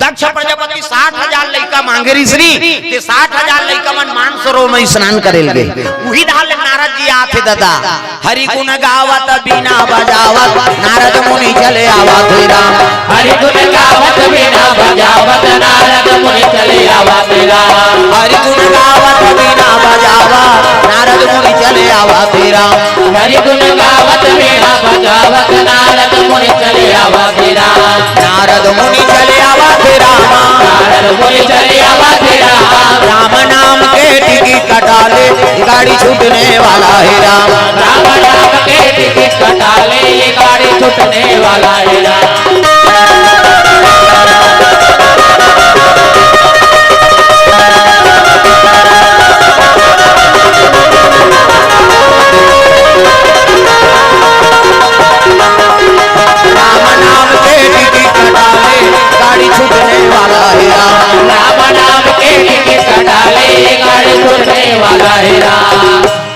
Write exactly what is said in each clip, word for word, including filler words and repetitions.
दक्ष प्रजापति साठ हजार लइका मांगे रिहिस री, ते साठ हजार लइका मन मानसरोवर में स्नान करे ल गे। उही डहर ले नारद जी आथे ददा। हरि गुण गावत बीना बजावत नारद मुनि चले आवत हे राम। हरि गुण गावत बीना बजावत नारद मुनि चले आवत हे राम। हरि गुण गावत बीना बजावत नारद मुनि चले आवत हे राम। हरि गुण गावत बीना बजावत नारद मुनि चले आवत हे राम। नारद मुनि चले आवत हे राम। नारद मुनि चले आवत हे राम। राम नाम के टिकट कटा ले, गाड़ी छूटने वाला हे राम। राम नाम के टिकट कटा ले, गाड़ी छूटने वाला हे राम। राम नाम के टिकट कटा ले, गाड़ी छूटने वाला हे राम। राम नाम के टिकट कटा ले, गाड़ी छूटने वाला हे राम।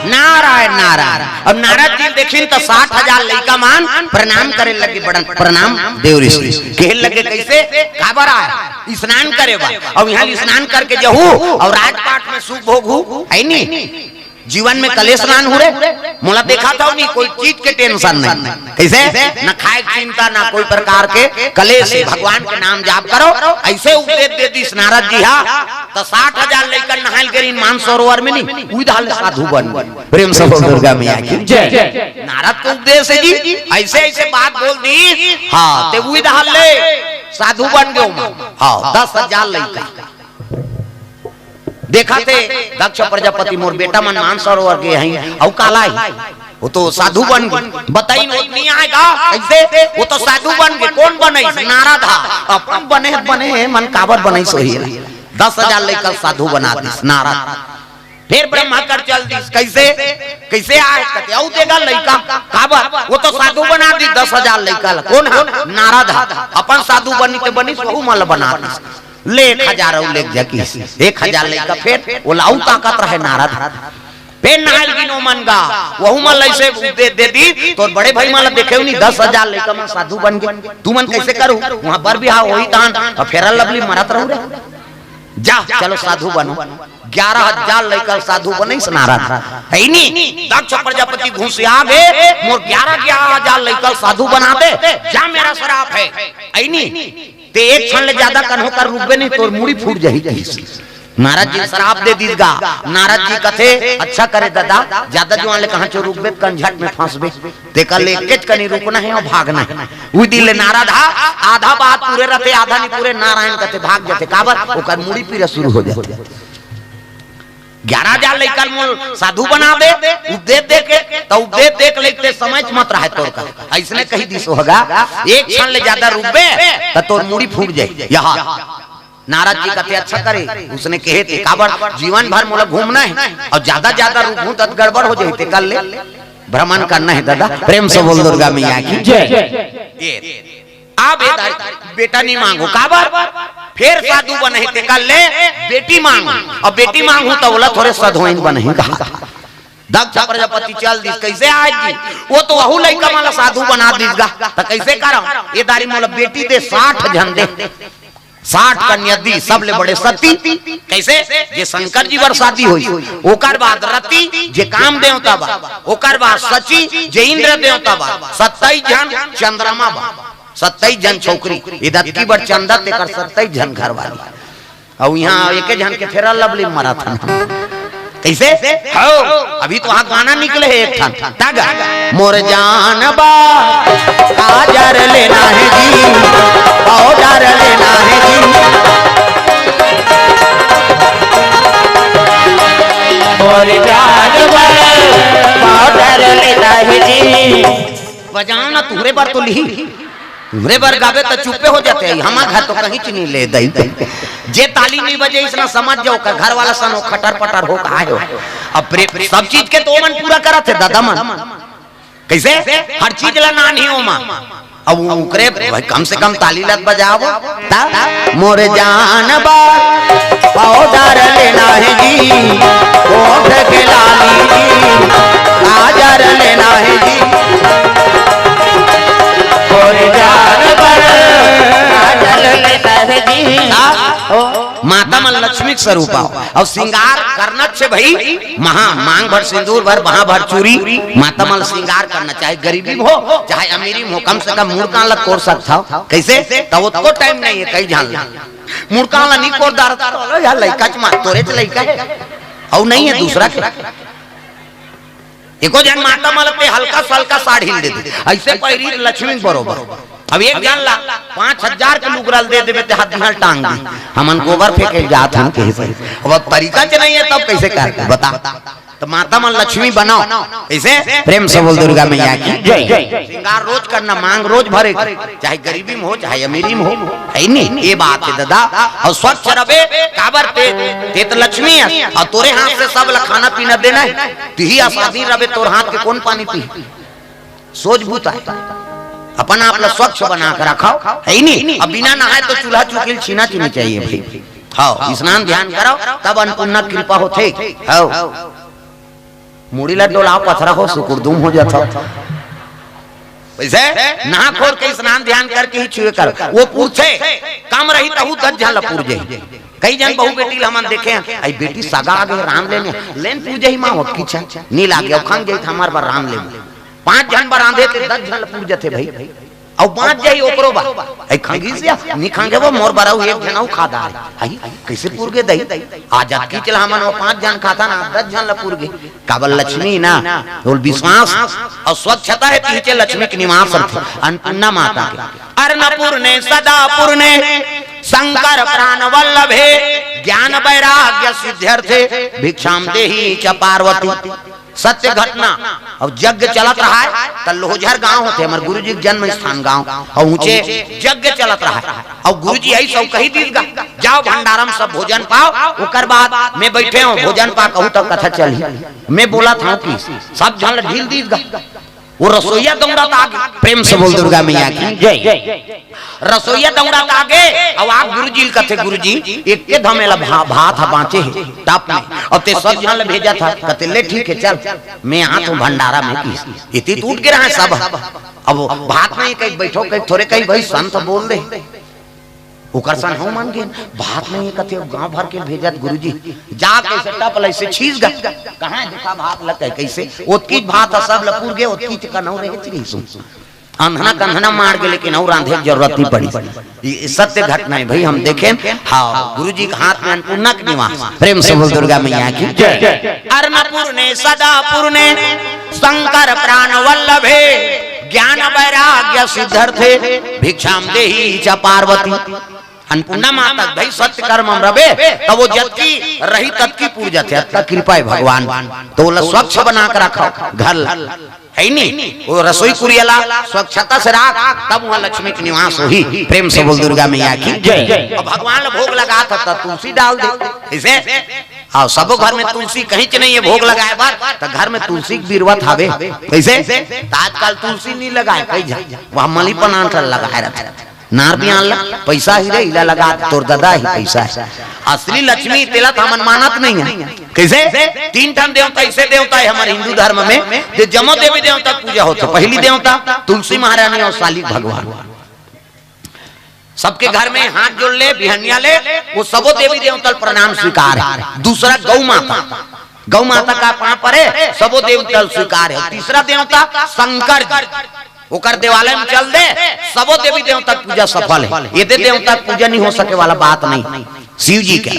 नारायण नारायण। अब नारद जी ल देखिन त साठ हजार लइका मन प्रणाम करे लगे, बड़न प्रणाम देव ऋषि। कहे लगे कइसे? काबर आय? स्नान करे बर। अब इहाँ स्नान करके जहू अउ राजपाट में सुख भोगहू, हे नी? जीवन में कलेश नान हू रे। मोला देखाथव नी, कोई चीज के टेंशन नहीं। कइसे? न खाए के चिंता, न कोई प्रकार के कलेश। भगवान के नाम जाप करो। अइसे उपदेश दे दिस नारद जी हा, त साठ हजार लइका नहाय ल गे रिहिन मानसरोवर में नी, उही डहर ले साधु बन गे। प्रेम से बोल दुर्गा मैया की जय। नारद के उपदेश हे जी, अइसे अइसे बात बोल दिस, हाँ, ते उही डहर ले साधु बन गे ओमा। हाँ, दस हजार लइका। देखथे दक्ष प्रजापति, मोर बेटा मन मानसरोवर गे हे, अउ काला हे? वो तो साधु बन गे। बताइन, वो नइ आय गा। कइसे? वो तो साधु बन गे। कोन बनइस? नारद हा। अपन बने, बने हे, मन काबर बनइस होही? दस हजार लइका साधु बना दिस नारद। फेर ब्रह्मा कर चल दिस। कइसे? कइसे आय? कथे, अउ दे गा लइका। काबर? वो तो साधु बना दिस दस हजार लइका ला। कोन हा? नारद हा। अपन साधु बनी ते बनिस, वहू मन ला बना दिस। ले एक हजार अउ ले के जा किहिस। एक हजार लइका फेर, ओला अउ ताकत रहे नारद। फेर नहाय ल गिन ओमन गा, वहू मन ल अइसे दे, दे दिस, तोर बड़े भाई मन ला देखेव नी, दस हजार लइका मन साधु बन गे। तुमन कइसे करहू? उहाँ बर बिहाव होही तहन, अउ Fair and Lovely मरत रहू रे। जा, चलो साधु बनो। ग्यारह हजार लइका साधु बनइस नारद। हे नी? दक्ष प्रजापति घुसिया गे, मोर ग्यारह, ग्यारह हजार लइका साधु बना दे, जा मेरा श्राप हे। हे नी? ते एक क्षण ले जादा कन्हो कर रुकबे नहीं, तोर मुड़ी फूट जाही किहिस। नारद जी श्राप दे दिस गा। नारद जी कथे, अच्छा करे ददा, जादा जुवान ले कहाँ चो रुकबे, त कन झट में फंसबे। तेकर ले एकेच कनी रुकना हे अउ भागना हे। उही दिन ले नारद हा आधा बात पूरे रथे, आधा नइ पूरे। नारायण कथे, भाग जाथे। काबर? ओकर मुड़ी पीरा शुरू हो जाथे। ग्यारह हजार लइका ल मोला साधु बना दे, उपदेश दे के, त उपदेश दे के लइक ते समय मत रहे तोर का। अइसने कहि दिस होगा, एक क्षण ले जादा रुकबे, त तोर मुड़ी फूट जाही। यहाँ नारद जी कथे, अच्छा करे, उसने कहे थे, काबर जीवन भर मोला घूमना हे अउ जादा जादा रुकहूं त गड़बड़ हो जाही, तेकर ले भ्रमण करना हे दादा। प्रेम से बोल दुर्गा मैया की जय। ये, अब ये दारी, बेटा नइ मांगहूं, काबर? फेर साधु बनही, तेकर ले बेटी मांगहूं, अउ बेटी मांगहूं त ओला थोरे सधुवाइन बनही कहा। दक्ष प्रजापति चल दिस, कइसे आय जी? वो तो वहू लइका मन ला साधु बना दिस गा, त कइसे करंव? ये दारी मोला बेटी दे, साठ झन दे। साठ कन्या दिस, सबले बड़े सती। कइसे? जे शंकर जी बर शादी होइस, ओकर बाद रति, जे काम देवता बर, ओकर बाद शची, जे इंद्र देवता बर, सत्ताईस झन चंद्रमा बर, सत्ताईस झन छोकरी, ए दतकी बर चंदा, तेकर सत्ताईस झन घरवाली। अउ इहाँ एके झन के Fair and Lovely मरत हन। कइसे? हव, अभी तो वहाँ गाना निकले हे एक ठन। तग, मोर जान बर काजर लेना हे जी, पाउडर लेना हे जी। मोर जान बर पाउडर लेना हे जी। बजाओ ना, तुहरे बर तो लिही। तुहरे बर गाबे त चुप्पे हो जाते। हमर घर तो कहीं चीनी ले दई। जे ताली नइ बजे, अइसना समझ जाओ, ओकर घर वाला सन हो, खटर पटर हो, कहा हो। अब प्रे-, सब चीज के तो ओमन पूरा करत हे, दादा मन। कइसे? हर चीज ला नान ही ओमा। अब ओकरे भाई कम से कम ताली ला बजाओ। ता, मोर जान बर पाउडर लेना हे जी, ओठ के लाली जी, काजर लेना हे जी। मोर जान बर काजर लेना हे का? माता मन लक्ष्मी के स्वरूप आव। अउ श्रृंगार करना छे भाई, महा मांग भर सिंदूर भर, बहा भर चूरी, माता मन श्रृंगार करना, चाहे गरीबी में हो, चाहे अमीरी में हो, कम से कम मुड़कान ला कोर सकथव। कइसे? त ओतको टाइम नइ हे, कई झन ला मुड़कान ला नइ कोर दारत, "अरे यार, लइका च मार, तोरे च लइका हे, अउ नइ हे दूसरा के।" एको झन माता मन ला ते हल्का सा हल्का साड़ी ल दे दे, अइसे पहिरी लक्ष्मी के बरोबर। अब एक झन ला पाँच हजार के लुगरा ल दे देबे ते हाथ में टांग दी, "हमन गोबर फेंके जात हन," कहे से। अब तरीका च नइ हे, तब कइसे कर बता? त माता मन लक्ष्मी बनाव, कइसे? प्रेम से बोल दुर्गा मैया की जय। श्रृंगार रोज करना, मांग रोज भरे, चाहे गरीबी में हो, चाहे अमीरी में हो, हे नी? ये बात हे दादा। अउ स्वच्छ रबे, काबर ते, ते त लक्ष्मी हे, अउ तोरे हाथ से सब ला खाना पीना देना हे, तिही असादी रबे, तोर हाथ के कोन पानी पी? सोच बूता हे, अपन आप ला स्वच्छ बना के रखव, हे नी? अब बिना नहाए तो चूल्हा चुकी ल छीना च नइ चाहिए भाई। हव, स्नान ध्यान करव, तब अन्नपूर्णा कृपा होथे। हव, मुड़ी ला डोलाव, पथरा हो, सुकुरदुम हो जाथव। वइसे नहा खोर के स्नान ध्यान करके ही छुए कर। ओ पूरथे, कम रही तहू दस झन ला पूर जाही। कई झन बहू बेटी ला हमन देखे हन, "अई बेटी सगा आगे रांध लेने, लेन पूर जाही माँ, ओतकी छन, नी लागे, अउ खंग जाही त हमर बर रांध लेबे।" पाँच झन बर रांधे ते दस झन ला पूर जाथे भाई। अउ बाँच जाही ओकरो बर। अई खंगिस या, नी खंगे वो, मोर बर अउ एक झन अउ खा डारे। अई, कइसे पूर गे दई? आज अतकी च ला हमन वो पाँच झन खाथन, आज दस झन ला पूर गे। काबर लक्ष्मी ना, बोल विश्वास अउ स्वच्छता हे, तिही च लक्ष्मी के निवास रथे। अन्नपूर्णा माता के। अर्णपूर्णे सदा पूर्णे शंकर प्राण वल्लभे, ज्ञान वैराग्य सिद्ध्यर्थे भिक्षाम देही च पार्वती। सत्य घटना। अब यज्ञ चलत रहा हे, त लोहझर गांव होथे, हमर गुरुजी के जन्म स्थान गांव, अउ ऊंचे यज्ञ चलत रहा हे, अउ गुरुजी अइस अउ कहि दीस गा, "जाव भंडारा म सब भोजन पाव, ओकर बाद मैं बइठे हंव, भोजन पा कहू त कथा चलही।" मैं बोलत हंव कि सब झन ल ढील दीस गा। वो रसोइया दौड़त आगे, प्रेम से बोल दुर्गा मैया की जय। रसोइया दौड़त आगे, अउ आप गुरुजी ल कथे, "गुरुजी, एके धमेला भा-, भात ह बाँचे हे टप में, अउ ते सब झन ल भेजत हस।" कथे, "ले ठीक हे, चल, मैं आत हंव भंडारा में।" किस इति टूट गे रहा हे सब। अब भात नहीं कही, बइठो कही, थोरे कही, भाई संत बोल दे। ओकर सन हो मन गे, भात नहीं हे कथे, गांव भर के भेजत गुरुजी, जा कइसे टप ल अइसे छीस गा, कहाँ हे देखा भात ल कहे, कइसे ओतकीच भात ह सब ल पूर गे, ओतकीच कनऊ रहे चिरी सु। अंधना कंधना मार गे, लेकिन अउ रांधे के जरूरत नइ पड़ी। ये सत्य घटना हे भाई, हम देखेन। हाँ, गुरुजी के हाथ में अन्नपूर्णा के निवास। प्रेम से बोल दुर्गा मैया की जय। अर्णपूर्णे सदा पूर्णे शंकर प्राण वल्लभे, ज्ञान वैराग्य सिद्ध्यर्थे भिक्षाम देही च पार्वती। अन्नपूर्णा माता भाई सत्य कर्म म रबे, त वो जतकी रही ततकी पूर जाथे, अतका कृपा हे भगवान। त ओला स्वच्छ बना के रखव घर ल। हे नी? वो रसोई कुरिया ला स्वच्छता से राख, तब उहाँ लक्ष्मी के निवास होही। प्रेम से बोल दुर्गा मैया की जय। अब भगवान ला भोग लगात हस त तुलसी डाल दे। कइसे? हाँ, सबो घर में तुलसी कहीं च नहीं हे भोग लगाए बर, त घर में तुलसी के बिरवत हवे। कइसे? त आजकल तुलसी नइ लगाए, कई झन, वो मनी प्लांट ला लगाए रथे। नार बियान ला, पइसा ही रे, इला लगा, तोर ददा ही पइसा हे। असली लक्ष्मी तेला त हमन मानत नइ हन। कइसे? तीन ठन देवता, अइसे देवता हे हमर हिंदू धर्म में, जे जम्मो देवी देवता के पूजा होथे। पहिली देवता तुलसी महारानी अउ साली भगवान। सबके घर में हाथ जोड़ ले, बिहनिया ले, वो सबो देवी देवता ल प्रणाम स्वीकार हे। दूसरा गौ माता, गौ माता का पाँव परे, सबो देवता ल स्वीकार हे। तीसरा देवता शंकर जी, ओकर देवालय में चल दे, सबो देवी देवता के पूजा सफल हे। एदे देवता के पूजा नइ हो सके वाला बात नइ हे। शिव जी के,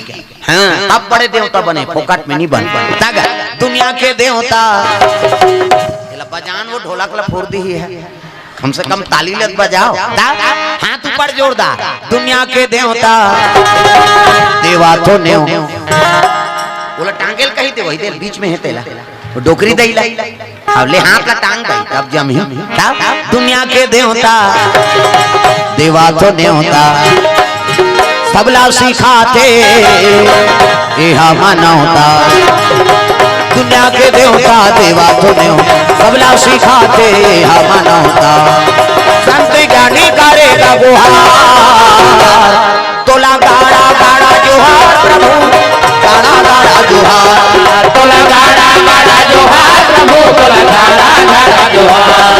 हाँ, तब बड़े देवता बने, फोकट में नइ बने। तग दुनिया के देवता, एला बजान वो ढोलक ला फोर दिही हे, कम से कम ताली ले त बजाव। ता, हाथ ऊपर जोरदार, दुनिया के देवता, देवा तो नेव। ओला टांगे ल कहि दे, वही दे बीच में हे तेला, वो डोकरी दइला। अब ले हाथ ला टांग दे, तब जमही। का? दुनिया के देवता, देवा तो नेवता, सबला सिखाथे, एहा मानवता। दुनिया के देवता, देवा तो नेवता, सबला सिखाथे, एहा मानवता। संत ज्ञानी करे गा गुहार, तोला गाड़ा गाड़ा जोहार प्रभु, गाड़ा गाड़ा जोहार, तोला गाड़ा गाड़ा जोहार प्रभु, तोला गाड़ा गाड़ा जोहार।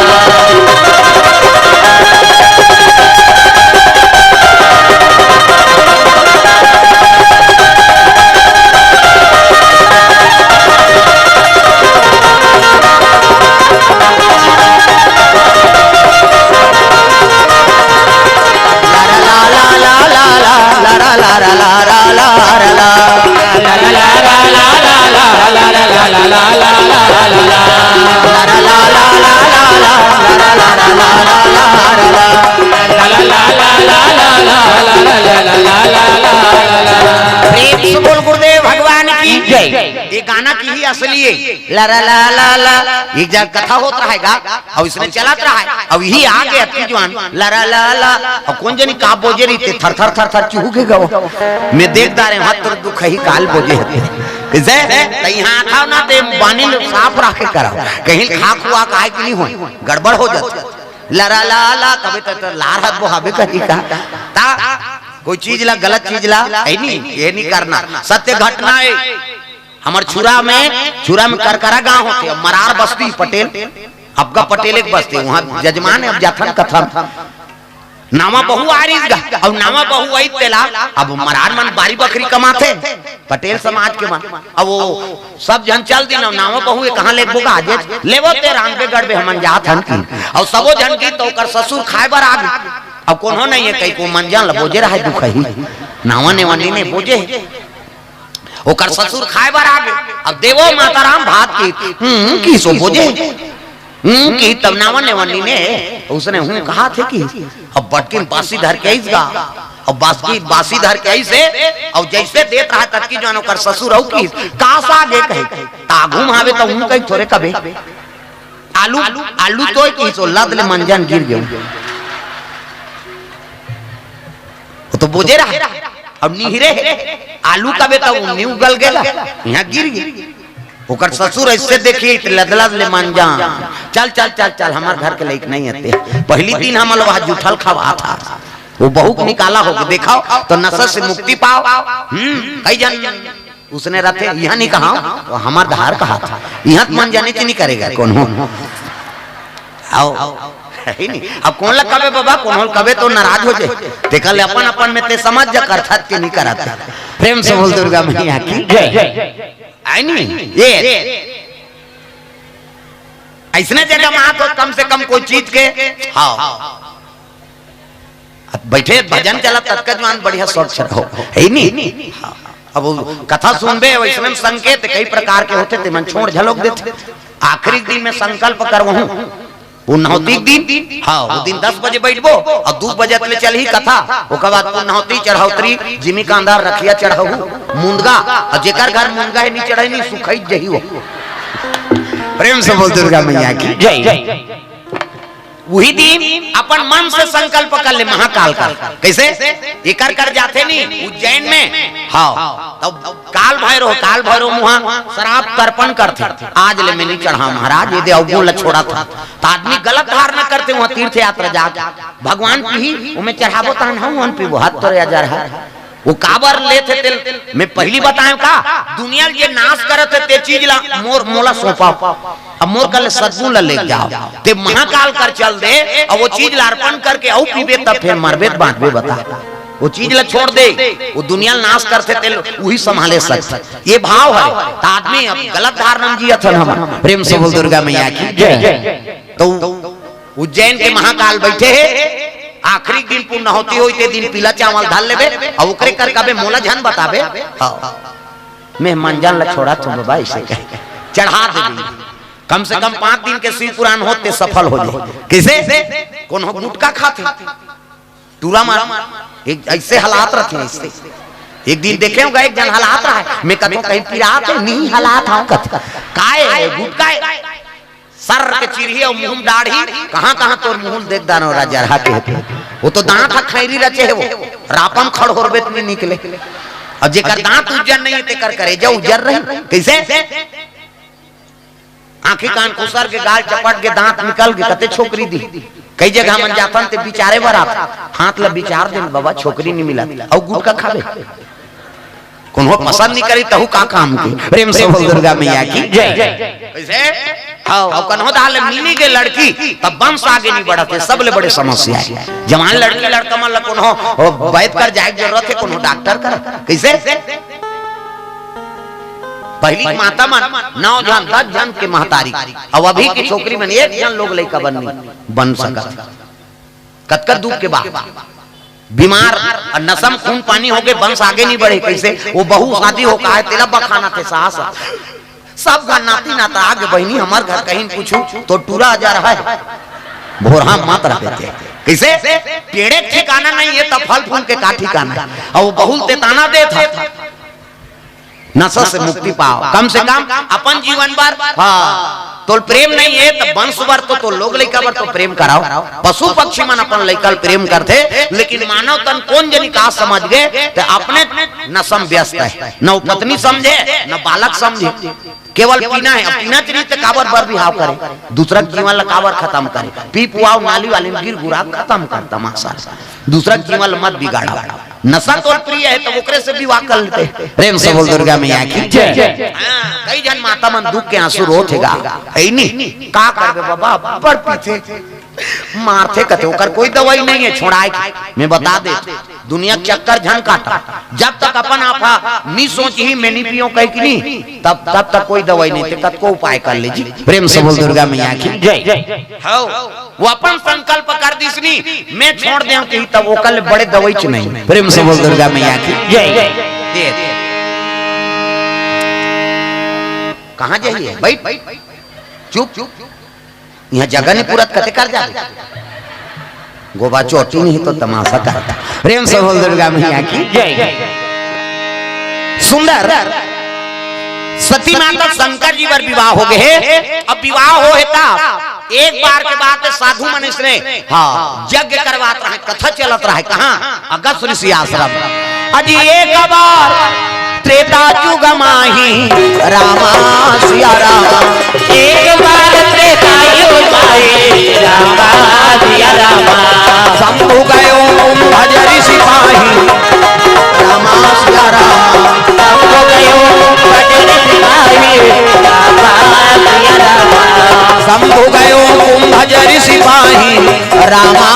प्रेम से बोल गुरुदेव भगवान की जय। ये गाना की ही असली है। ला ला ला ला ला, एक जगह कथा होत रहेगा और इसने चलत रहा है, अब यही आगे अतकी जुआन ला ला ला ला, और कौन जनी का बोजे रही ते थर थर थर थर चूहू के गवा। मैं देखता रहे हाथ तोर दुख ही काल बोजे हते। कैसे? त यहाँ था ना ते बानी साफ रखे करा, कहीं खा खुआ का है कि नहीं हो, गड़बड़ हो जाती। लरा ला ला कभी तो, तो लार हाथ बोहाबे करी का। ता कोई चीज ला, गलत चीज ला, है नहीं, ये नहीं करना। सत्य घटना है। हमर छुरा में, छुरा में करकरा गांव होते, अब मरार बस्ती पटेल, अब का पटेल एक बस्ती, वहाँ जजमान है, अब जाथन कथन। नावा बहू आ रही गा, अब नावा बहू आई तेला, अब मरार मन बारी बखरी कमाथे, पटेल समाज के मन, अब वो सब झन चल दिन, अब नावा बहू ये कहाँ लेबो गा, आज लेवो ते रांधबे गड़बे हमन जात हन की, अब सबो झन की तो ओकर ससुर खाए बर आ गए, अब कोनो नहीं है कहीं को मन जान ल बोजे रहा है दुख ही, नावा नेवा नहीं ने बोजे, ओकर ससुर खाए बर आ गए, अब देवो माता राम भात की, हम्म, की सो बोजे, हम्म, की तब नावा नेवा नहीं ने, उसने हूँ कहा थे कि अब बटकिन बासी धर के आइस गा, अब बासी, बासी धर के आइस हे, और जैसे देत रहा ततकी जवान ओकर ससुर अउ की, का साग हे कहे, तागू में आवे तो हूँ कहीं थोड़े कबे, आलू, आलू तो की सो लद ले मंजन गिर गयो, वो तो बोजे रहा, अब निहरे हे, आलू कबे तो नी उगल गेला, यहाँ गिर गया। ओकर ससुर ऐसे देखिए, त लदलद ले मान जा। चल, चल, चल, चल, हमार घर के लइक नहीं आते। पहली दिन हम लोग वहाँ जूठल खवा था। वो बहू को निकाला होके देखाओ, तो नशा से मुक्ति पाओ। हम्म, कई जन उसने रथे, यहाँ नहीं कहा, वो हमार धार कहा था। यहाँ तो मन जाने से नहीं करेगा, कौन हो? आओ। है नहीं? अब कौन ला कबे बाबा, कौन हो कबे तो नाराज हो जाए। तेकर ले अपन अपन में ते समझ जा, करथत के नहीं करत। प्रेम से बोल दुर्गा मैया की जय। आई नहीं? ये ऐसने जगह में आ तो कम से कम कोई चीज के, हाँ। अब बैठे भजन चला ततका जवान बढ़िया स्वच्छ रहो। है नहीं? हाँ। अब वो कथा सुनबे, वैसने में संकेत कई प्रकार के होते, ते मन छोड़ झलोक देते। आखिरी दिन में संकल्प करवहूँ, पुन्नौती के दिन, हाँ, वो दिन दस बजे बैठबो और दू बजे तले चलही कथा। ओकर बाद पुन्नौती, चढ़ौतरी, जिमी कांदा, रखिया चढ़ऊ, मुंदगा, और जेकर घर मुंदगा है, नहीं चढ़े, नहीं सुखई जही हो। प्रेम से बोल दुर्गा मैया की जय। वही दिन अपन मन से संकल्प कर ले महाकाल का। कैसे? एकर कर जाथे नहीं उज्जैन में, हाँ, तब काल भैरव, काल भैरव मुहा शराब तर्पण करथे। आज ले मैं नहीं चढ़ा महाराज, ये दे अवगुण ला छोड़ा था। तो आदमी गलत धारणा करते वहाँ तीर्थ यात्रा जा, भगवान पीही, उमे चढ़ाबो तहन हम उहन पीबो, हाथ तोरे अजर है। वो काबर लेथे तेल, मैं पहली बताएं का, दुनिया ल जे नाश करत है ते चीज ला मोर, मोला सौंपा। अब मोर कल सद्गुण ला लेके जाओ, ते महाकाल कर चल दे, और वो चीज ला अर्पण करके अउ पीबे तब फिर मरबे त बांचबे बता। वो चीज ला छोड़ दे, वो दुनिया ल नाश करथे तेल वही संभाले सकथे। ये भाव है, त आदमी अब गलत धारणा में जियत हन हम। प्रेम से बोल दुर्गा मैया की जय। तो उज्जैन के महाकाल बैठे हे, आखिरी दिन पुण्य होती होई ते दिन पीला चावल धर लेबे, और ओकरे कर कबे मोला झन बताबे। हाँ। मैं मंजन ला छोड़ा तू बाबा, ऐसे कहे चढ़ा देबे। कम से कम पांच दिन के शिव पुराण होते सफल हो जाए। कैसे? कोनो गुटखा खाते, टूरा मार, एक ऐसे हालात रहते हैं, ऐसे। एक दिन देखे होगा, एक जन हालात रहा है, मैं कहता हूँ, "कहीं पिरात है?" "नहीं, हालात हाँ," कहते। "काय है?" "गुटखा है।" सर के चिरही और मुंह में दाढ़ी, कहाँ कहाँ तोर मुंह देख दानो राजा रहा के। वो तो दांत हा खैरी रचे है, वो रापम खड़ होरबे त नहीं निकले। अब जेकर दांत उज्जर नहीं है, तेकर करेजा उज्जर रही। कैसे? आंखी कान खुसर के, गाल चपट के, दांत निकल के, कते छोकरी दी। कई जगह मन जाथन ते बिचारे बर आथन, हाथ ला बिचार देन, "बाबा, छोकरी नहीं मिलत, अउ गुटखा खाबे।" कोनो पसंद नहीं करी, तहु का काम के। प्रेम से बोल दुर्गा मैया की जय। कैसे? हाँ, अउ कन्हो दाल मिली के लड़की, तब वंश आगे नहीं बढ़त है, सबले बड़े समस्या है। जवान लड़की लड़का मन ला कोनो, ओ, वैद कर जाए के जरूरत है, कोनो डॉक्टर कर। कैसे? पहली माता मन नौ जन, दस जन के महतारी, अब अभी की छोकरी मन एक जन लोग लइका बन नहीं बन सकत। कतका दुख के बात। बीमार और नसम खून पानी होके वंश आगे नहीं बढ़े। कैसे? वो बहू शादी हो कहा है, तेला बखाना थे सास। सब घर नाती नाता आगे बहिनी, हमर घर कहीं पूछू तो टूरा आ जा रहा है। भोरहा मत रहे थे। कैसे? पेड़े के ठिकाना नहीं है, तो फल फूल के का ठिकाना है? और वो बहुल तेताना दे था। नशा से मुक्ति पाओ, कम से कम अपन जीवन बर। हाँ, तो प्रेम नहीं है तो वंश बर तो, तो लोग लइका बर तो प्रेम कराओ। पशु पक्षी मन अपन लइका ल प्रेम करथे, लेकिन मानव तन कोन जनी का समझ गे, तो अपने नशा में व्यस्त है, न वो पत्नी समझे, न बालक समझे। केवल पीना है। अब पीना चाहिए तो काबर बर बिहाव करे, दूसरा के जीवन ला काबर खत्म करे? पी पुआव नाली वाली में गिर गुरा खत्म कर तमाशा। दूसरा के जीवन ला मत बिगाड़ा। नशा तो प्रिय है तो ओकरे से विवाह कर लेते। प्रेम से बोल दुर्गा मैया की जय। हाँ, कई झन माता मन दुख के आंसू रोत हे गा। ऐ नी, का करबे बाबा, अब्बड़ पीथे, मारथे कथे, ओकर कोई दवाई नहीं है छोड़ाए के। मैं बता दे, दुनिया के चक्कर झन काटा। जब तक अपन आप हा नी सोचही, मैं नी पियों कह के नी, तब, तब तक कोई दवाई नहीं, ते कतको उपाय कर लीजिए। प्रेम से बोल दुर्गा मैया की जय। हौ, वो अपन संकल्प कर दिस नी, मैं छोड़ देंव कही, तब ओकर ले बड़े दवाई च नहीं। प्रेम से बोल दुर्गा मैया की जय। ये। कहाँ जाइए? बैठ, बैठ, चुप, चुप। यहाँ जगह नहीं पूरत, कते कर जाबे। गोबा चोटी नहीं तो तमाशा करता। प्रेम से बोल दुर्गा मैया की जय। सुंदर सती माता शंकर जी बर विवाह हो गए हे। अब विवाह हो हे ता एक बार के बाद साधु मन इसने, हाँ, यज्ञ करवात रहे, कथा चलत रहे। कहाँ? अगस्त ऋषि आश्रम। अजी एक बार त्रेता युग माही रामा सिया रामा। एक बार त्रेता युग माही रामा सिया रामा। शंभु गयो कुंभज ऋषि पाही रामा सिया रामा। शंभु गयो कुंभज ऋषि पाही रामा सिया रामा। शंभु गयो कुंभज ऋषि पाही रामा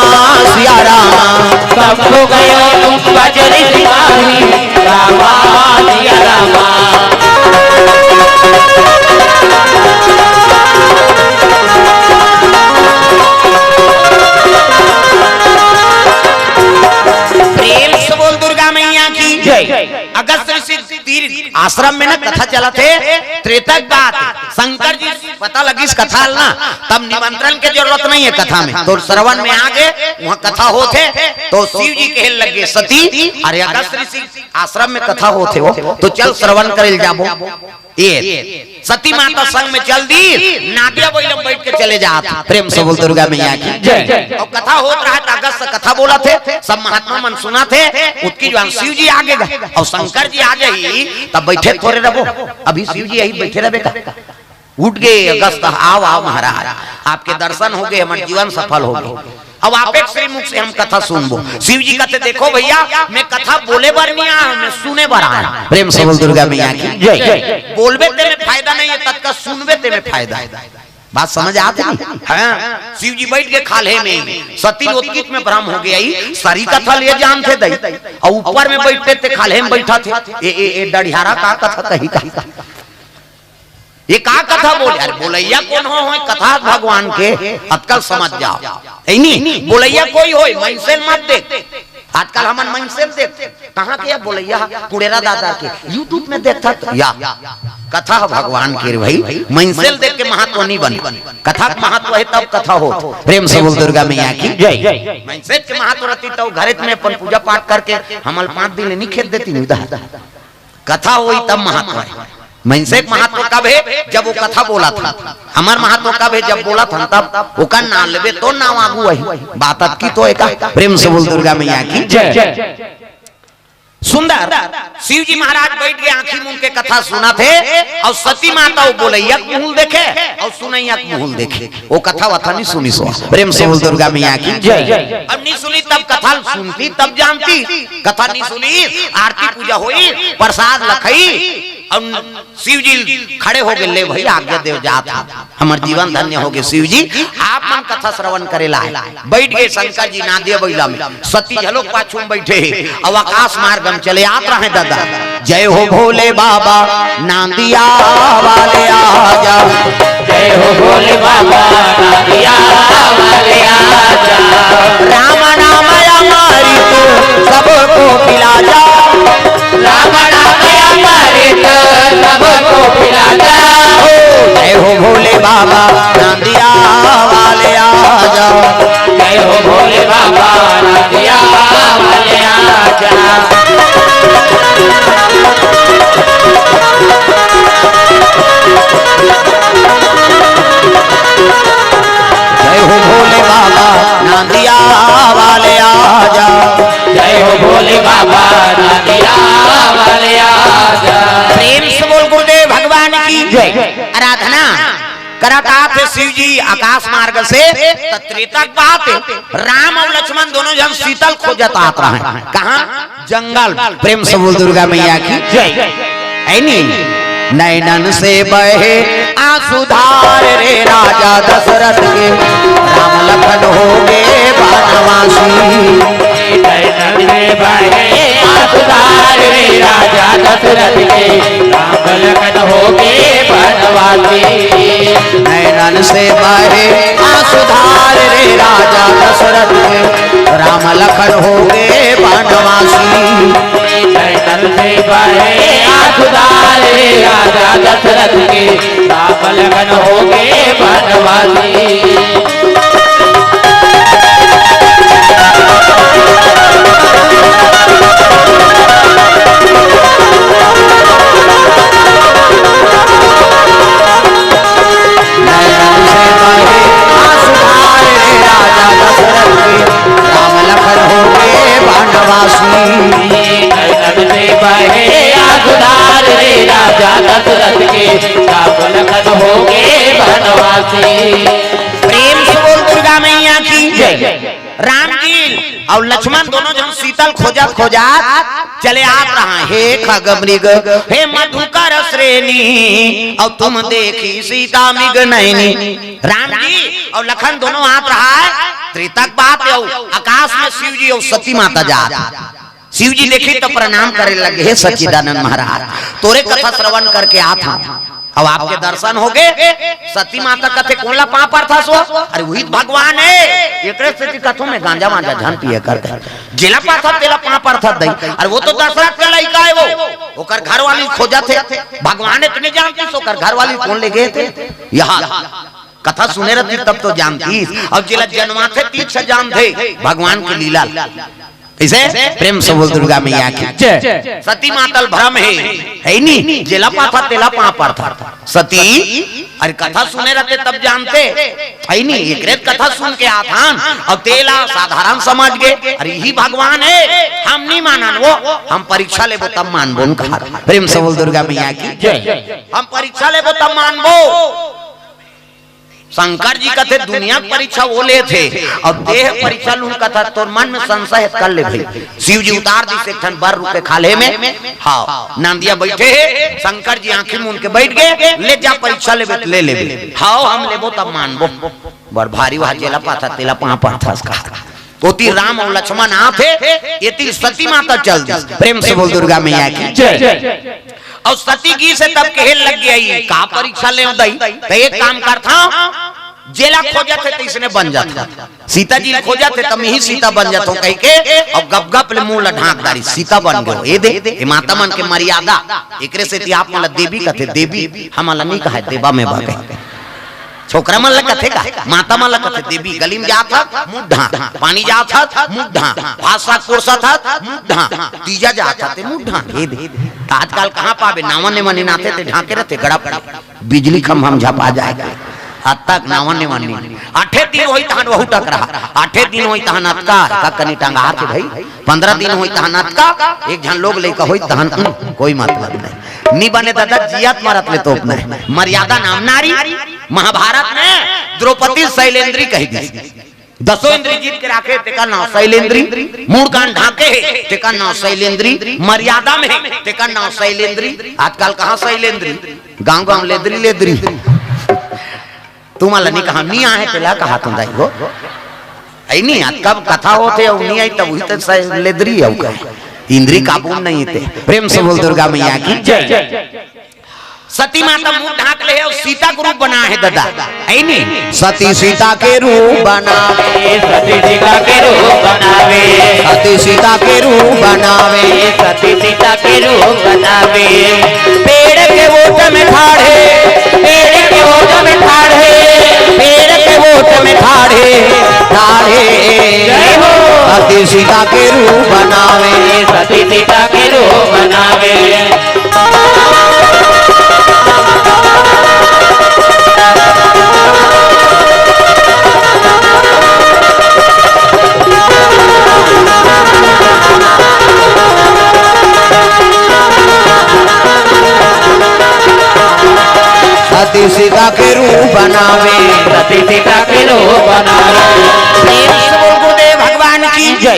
सिया रामा। शंभु गयो कुंभज ऋषि पाही रामा सिया रामा। प्रेम से बोल दुर्गा मैया की जय। अगस्त ऋषि तीर्थ आश्रम में ना कथा चलत हे, त्रेता के बाद शंकर जी पता लगिस कथा ल ना, तब निमंत्रण के जरूरत नहीं है कथा में, तो श्रवण में आ गए, वहाँ कथा होत हे, तो शिव जी कहे लगे, सती, अरे अगस्त ऋषि आश्रम में कथा होत हे वो, तो चल श्रवण करे ल जाबो। ये सती माता संग में चल दी, नादिया बइला बैठ के चले जात। प्रेम से बोल दुर्गा मैया की जय। और कथा होत रहा था, अगस्त कथा बोलत हे, सब महात्मा मन सुनत हे, उतकी जुवार शिव जी आगे गा, और शंकर जी आ जाही, तब बैठे थोरे रहबो, अभी शिव जी यही बैठे रहबे का? उठ गए अगस्त, आओ, आओ महाराज, आपके दर्शन हो गए, हमारे जीवन सफल हो गए। अब आप एक श्रीमुख से हम कथा सुनबो। शिव जी कहते, देखो भैया, मैं कथा बोले बर नहीं आया हूँ, मैं सुने बर आया हूँ। प्रेम से बोल दुर्गा मैया की जय। बोलबे ते में फायदा नहीं है, ततका सुनबे ते में फायदा है। बात समझ आत हे? हाँ, शिव जी बैठ के खाल्हे में, सती रोतकित में भ्रम हो गया ही, सारी कथा ले जानथे दई, और ऊपर में बैठे ते खाल्हे में बैठा थे, ए, ए, ए, डढ़ियारा का कथा कही का। ये का कथा बोले? अरे बोलैया कोन हो, होय कथा भगवान के, अतका ल समझ जाओ। ऐ नी, बोलैया कोई होय, मइनसे ल मत देख। आजकल हमन मइनसे ल देख, कहाँ के या बोलैया, कुड़ेरा दादा के, YouTube में देखता तो या कथा ह भगवान के रे भाई, मइनसे ल देख के महत्व नहीं बने। कथा के महत्व है तब कथा हो। प्रेम से बोल दुर्गा मैया की जय। मइनसे के महत्व रहती तो घरे में अपन पूजा पाठ करके हमल पाँच दिन नहीं खेत देती नहीं उधर। कथा होई तब महत्व है। मइनसे के महत्व कब है? जब वो कथा बोलत हे। हमर महत्व कब है? जब बोलत हन तब। ओकर नाम लेबे तो नाम आगू आही। बात अतकी तो है का? प्रेम से बोल दुर्गा मैया की जय। सुंदर शिव जी महाराज बैठ के आंखी मूंद के कथा सुनत हे और सती माता वो बोलैया के मुंह ल देखे और सुनैया के मुंह ल देखे। वो कथा वथा नहीं सुनिस। प्रेम से बोल दुर्गा मैया की जय। अब नहीं सुनी तब कथा ल सुनती तब जानती। कथा नहीं सुनी, आरती पूजा होई, प्रसाद ल खई और शिव जी खड़े हो गए, ले भई आज्ञा देव जात हे, हमर जीवन धन्य हो गए शिव जी। आप मन कथा श्रवण करे ला आए। बैठ गए शंकर जी नादिया बइला में, सती घलोक पाछू में बैठे हे, अब आकाश मार्ग में चले आत रहे दादा। जय हो भोले बाबा नादिया वाले आजा। जय हो भोले बाबा नादिया वाले आजा। राम नाम अमृत सबको पिला जा। राम नाम अमृत सबको पिला जा। बाबा नांदिया वाले आ जाओ। जय हो भोले बाबा नांदिया वाले आ जाओ। जय हो भोले बाबा नांदिया वाले आ जाओ। जय हो भोले बाबा नांदिया वाले आ जाओ। प्रेम से बोल गुरुदेव भगवान की जय। आराधना करत आत हे शिव जी आकाश मार्ग से, त त्रेता के बात हे, राम अउ लक्ष्मण दोनों झन सीता ल खोजत आत रहय। कहाँ? जंगल। प्रेम से बोल दुर्गा मैया की जय। है नी? नैनन से बहे आंसू धार रे राजा दशरथ के, राम लखन हो गे बनवासी। नैनन से बहे आंसू धार रे राजा दशरथ के, राम लखन हो गे बनवासी। नैनन से बहे आंसू धार रे राजा दशरथ के, राम लखन हो गे बनवासी। नैनन से बहे आंसू धार रे राजा दशरथ के, राम लखन हो गे बनवासी। नैनन से बहे आंसू धार रे राजा दशरथ के, राम लखन हो गे बनवासी। नैनन से बहे आंसू धार रे राजा दशरथ के, राम लखन हो गे बनवासी। प्रेम से बोल दुर्गा मैया की जय। राम जी अउ लक्ष्मण दोनों झन सीता ल खोजत खोजत चले आत रहा। हे खग मृग, हे मधुकर श्रेणी, अउ तुम देखी सीता मृग नैनी। राम जी अउ लखन दोनों आत रहा हे, त्रेता के बात हे, अउ आकाश में शिव जी अउ सती माता जात। शिव जी देखिन त प्रणाम करे लगे, हे सच्चिदानंद महाराज, तोरे कथा श्रवण करके आत हंव। अब आपके दर्शन होगे, सती माता कथे, "कोन ला पांव परथस वो?" "अरे उही त भगवान हे, एकरे सेती कथों में गांजा वांजा झन पिए करके। जेला पाथस तेला पांव परथस दई। अरे वो तो दशरथ के लइका हे वो, ओकर घरवाली खोजत हे, भगवान हे त नइ जानतिस, ओकर घरवाली कोन ले गे हे?" यहां कथा सुने रहतिस तब तो जानतिस, अउ जेला जनवाथे तीर से जानथे भगवान के लीला। कइसे? प्रेम से बोल दुर्गा मैया की जय। सती माता ल भ्रम हे, हे नी? जेला पाथस तेला पांव परथस। सती, अरे कथा सुने रहते तब जानते, हे नी? एकरे कथा सुन के आथन, अउ तेला साधारण समझ गे, अरे इही भगवान हे, हम नइ मानन वो, हम परीक्षा लेबो तब मानबो न कहा। प्रेम से बोल दुर्गा मैया की जय। हम परीक्षा लेबो तब मानबो। शंकर जी कथे, "दुनिया के परीक्षा वो लेथे, अउ तें परीक्षा लूं कथस, तोर मन में संशय हे त कर ले भई।" शिव जी उतार दिस एक ठन बर रूप के खाल्हे में, हाव, नंदिया बइठे हे, शंकर जी आंखी मूंद के बइठ गे, "ले जा परीक्षा लेबे त ले लेबे, हाव हम लेबो तब मानबो।" बड़ भारी, वहां जेला पाथस तेला पांव परथस कहा। ओती राम अउ लक्ष्मण आत हे, एती सती माता चल दिस। प्रेम से बोल दुर्गा मैया की जय। अउ सती गिस हे तब कहे लग गे, "का परीक्षा लेंव दई, त एक काम करथंव, जेला खोजत हे तइसने बन जाथंव, सीता जी ल खोजत हे त मिही सीता बन जाथंव," कहिके अउ गपगप ले मुंह ल ढांक डारिस, सीता बन गे। ए दे, ए माता मन के मर्यादा, एकरे सेती आप मन ल देवी कथे, देवी, हमन ल नइ कहय, देवा में बा कहे। छोकरा मन ल कथे का, माता मन ल कथे, "देवी, गली में जात हस, मुंह ढांक, पानी जात हस, मुंह ढांक, भात साग परोसत हस, मुंह ढांक, तीजा जात हस, ते मुंह ढांक।" हे दे, त आजकल कहां पाबे, नावन ने मने नाथे ते ढांके रहते, गड़प, बिजली खंभा में झपा जाय। अतका नावन ने मने, आठे दिन होई तहन वहू टकरा, आठे दिन होई तहन अतका, का कनी टंगार के भई, पंद्रह दिन होई तहन अतका, एक झन लोग लइका होई तहन, उम, कोई मतलब नहीं। नी बने दादा, जियत मरत ले तोप नहीं। मर्यादा नाम नारी। महाभारत में द्रौपदी शैलेंद्री कहि दिस। दसों इंद्री जीत के राखे, तेकर नांव शैलेंद्री। मूड़ कान ढांके हे, तेकर नांव शैलेंद्री। मर्यादा में हे, तेकर नांव शैलेंद्री। आजकल कहां शैलेंद्री? गांव-गांव लेदरी, लेदरी। तुमन ल नी कहा, नी आहे तेला कहा तुम दाई हो। अई नी, आज कब कथा होथे अउ नी आई तब उही त स-, लेदरी अउ कहे। इंद्री काबू में नहीं थे। प्रेम से बोल दुर्गा मैया की जय। सती माता मुंह ढांक ले हे अउ सीता के रूप बना हे दादा। अई नी? सती सीता के रूप बनावे। सती सीता के रूप बनावे। सती सीता के रूप बनावे। सती सीता के रूप बनावे। पेड़ के ओट में ठाढ़े, पेड़ के ओट में ठाढ़े, सीता के रूप बनावे। सती सीता के रूप बनावे। सती सीता के रूप बनावे। सती सीता के रूप बनावे। प्रेम से बोल गुरुदेव भगवान की जय।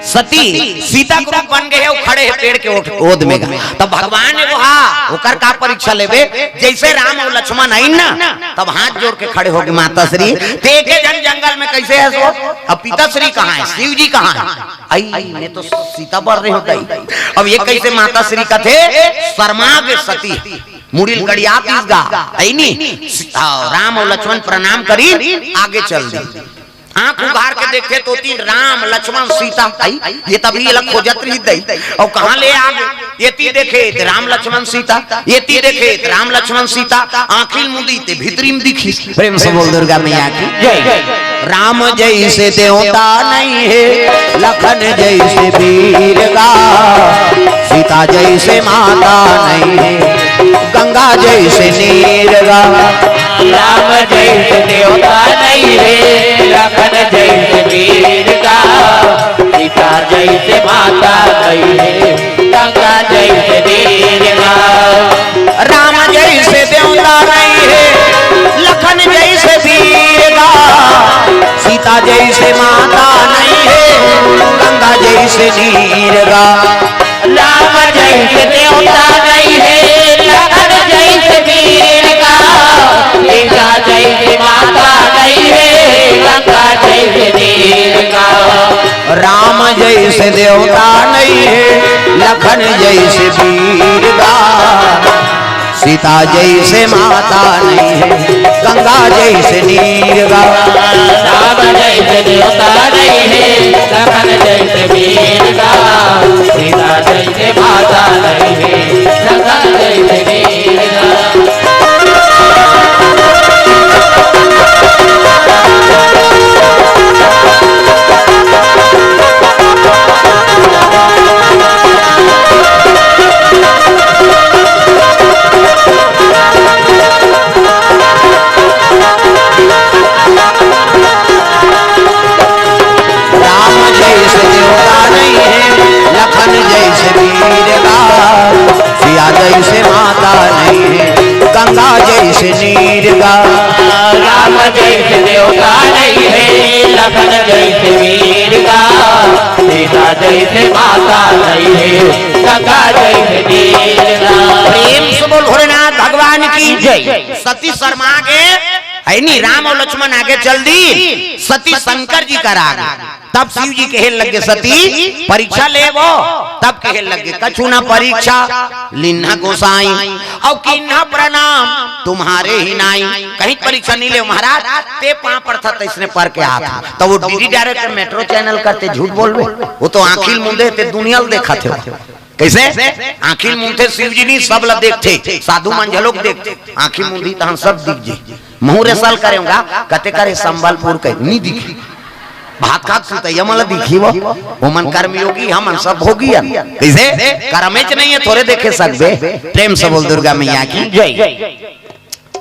सती सीता के रूप बन गए, वो खड़े हैं पेड़ के ओट-, ओद में गा। तब भगवान ने कहा, ओकर का परीक्षा लेबे? जैसे राम और लक्ष्मण आइन ना, तब हाथ जोड़ के खड़े हो गए, माता श्री, ते के जन जंगल में कैसे है सो? अब पिता श्री कहाँ है? शिव जी कहाँ है? आई, मैं तो सीता बर रहे होता ही। अब ये कैसे माता श्री कथे? शर्मा के सती मुड़िल गड़िया पीस गा, है नी? आ, राम और लक्ष्मण प्रणाम करी, आगे चल दी। आंख उघार के देखे तो तीन राम लक्ष्मण सीता आई, ये तभी ये लग खोजत रही दई। और कहाँ ले आ गए? ये ती देखे ते राम लक्ष्मण सीता, ये ती देखे ते राम लक्ष्मण सीता, आंखिल मुदी ते भीतरी में दिखी। प्रेम से बोल दुर्गा मैया की जय। राम जैसे देवता नहीं है, लखन जैसे वीर गा, सीता जैसे माता नहीं है, गंगा जैसे नीर गा। राम जैसे देवता नहीं है, लखन जैसे वीर गा, सीता जैसे माता नहीं है, गंगा जैसे नीर गा। राम जैसे देवता नहीं है, लखन जैसे वीर गा, सीता जैसे माता नहीं है, गंगा जैसे नीर गा। राम जैसे देवता नहीं है, लखन जैसे वीर का, सीता जैसे माता नहीं है, गंगा जैसे वीर का। राम जैसे देवता नहीं है, लखन जैसे वीर का, सीता जैसे माता नहीं है, गंगा जैसे नीर गा। राम जैसे देवता नहीं है, लखन जैसे वीर गा, सीता जैसे माता नहीं है, लखन जैसे वीर गा। राम जैसे देवता नहीं है, लखन जैसे वीर गा, सिया जैसे माता नहीं है, गंगा जैसे नीर गा। राम जैसे देवता नहीं है, लखन जैसे वीर गा, सीता जैसे माता नहीं है, गंगा जैसे नीर गा। प्रेम से बोल भोलेनाथ भगवान की जय। सती शर्मा के, है नी, राम और लक्ष्मण आगे चल दी, सती शंकर जी करा गे। तब शिव जी कहे लगे, सती परीक्षा लेबो? तब कहे लगे, कछु ना परीक्षा लिन्हा गोसाई, और किन्हा प्रणाम तुम्हारे ही नाई। कहीं परीक्षा नहीं ले महाराज, ते पांव पड़ता तो इसने पर के हाथ। तो वो डीडी डायरेक्टर मेट्रो चैनल करते झूठ बोलबे, वो तो आंखिल मुंदे ते दुनिया ल देखा थे। कैसे? आंखिल मुंदे शिव जी नहीं, सब ला देखते, साधु मन झलोक देखते, आंखिल मुंदी तहन सब दिख जे। महूं रे साल करे होगा, कते करे संबलपुर के, नी दिखी। भात खात सुतैया मन ला दिखी वो, वो मन कर्मयोगी, हम मन सब भोगी हन। कैसे? करमेच नहीं है, थोरे देखे सकबे। प्रेम से बोल दुर्गा मैया की जय।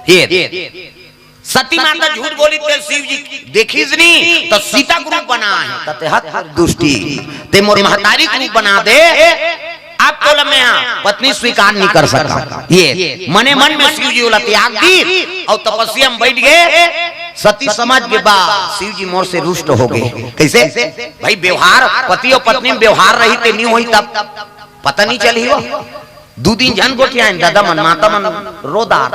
ये सती माता झूठ बोली ते शिव जी देखिस नी, तो सीता के रूप बना है। तते हत दुष्टी, ते मोर महतारी के रूप बना दे, अब तोला मैं पत्नी स्वीकार नहीं कर सका। ये मने मन में शिव जी ओला त्याग दी और तपस्या में बैठ गए। सती समझ के बा, शिव जी मोर से रुष्ट हो गए। कैसे? भाई व्यवहार, पति और पत्नी में व्यवहार रही ते नहीं होई तब पता नहीं चली हो। दू दिन झन गोठियाइन, दादा मन, माता मन रो डार।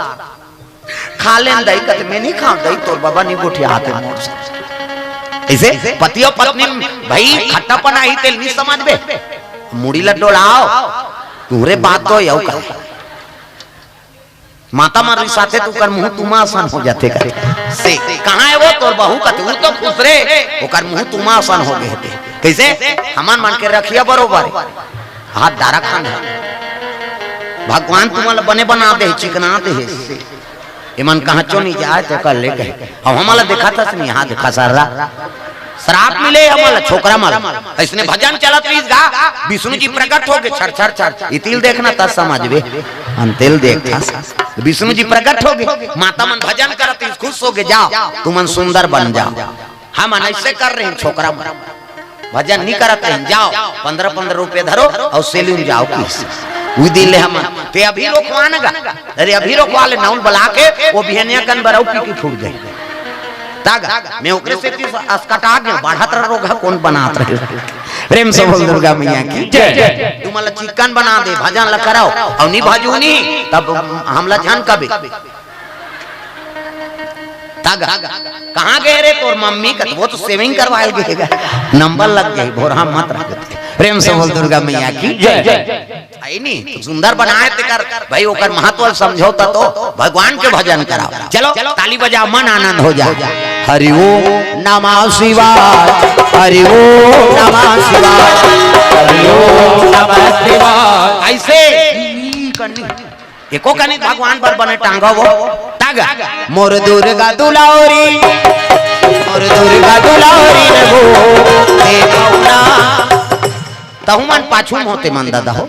खा लेन दई, कते मैं नहीं खाऊं दई, तोर बाबा नहीं गोठियाते मोर से। ऐसे पति और पत्नी में भाई खट्टापन आही तेल नहीं समझबे। मुड़ी ला डोलाओ, तुहरे बात तो यऊ कर। माता मन रिसाथे तो कर मुंह तुमा असन हो जाथे कर। से कहाँ है वो तोर बहू कते, वो तो खुश रे, ओकर मुंह तुमा असन हो गए थे। कैसे? हमन मन के रखिया बरोबर है। हाथ डारा खान है। भगवान तुमन ला बने बना दे, चिकना दे। एमन कहाँ चो नहीं जाए तो कर ले कहे। अब हमला देखा था नहीं, यहाँ देखा सारा। श्राप मिले हमन ला, छोकरा मन ला। अइसने भजन चलत रहिस गा, विष्णु जी प्रकट होगे, छर छर छर, ए तिल देखना त समझबे, हम तिल देखथस। विष्णु जी प्रकट होगे, माता मन भजन करत रहिस, खुश होगे, जाव तुमन सुंदर बन जाव, हमन अइसे कर रहेन, छोकरा मन भजन नइ करत रहेन, जाव पंद्रह पंद्रह रुपया धरो अउ सेलून जाव किहिस। उही दिन ले हमन, ते अभी रोकवा न गा, अरे अभी रोकवा ले, नउल बला के ओ बिहनिया कन बरऊ पी के छूट जाही। त गा, मैं ओकरे सेती असकटा गेंव, बढ़त रह रोगहा कोन बनात रहे। प्रेम से बोल दुर्गा मैया की जय। तुमन ला चिक्कन बना दे, भजन ला करव, अउ नइ भजहू नहीं, तब हमला झन कबे। त गा, कहाँ गे रे तोर मम्मी? कथे, वो तो सेविंग करवाए गे गा, नंबर लग गे, भोरहा मत रह। प्रेम से बोल दुर्गा मैया की जय। अइ नी, तो सुंदर बनाए तेकर, भाई, ओकर महत्व ल समझव त तो भगवान के भजन करव। चलो, ताली बजाव, मन आनंद हो जाय। हरि ओम नमः शिवाय, हरि ओम नमः शिवाय, हरि ओम नमः शिवाय। अइसे एको कनी भगवान बर बने टांगव वो। त गा, मोर दुर्गा दुलौरी, मोर दुर्गा दुलौरी न वो, हे पहुना। तहू मन पाछू म हो ते मन ददा हो,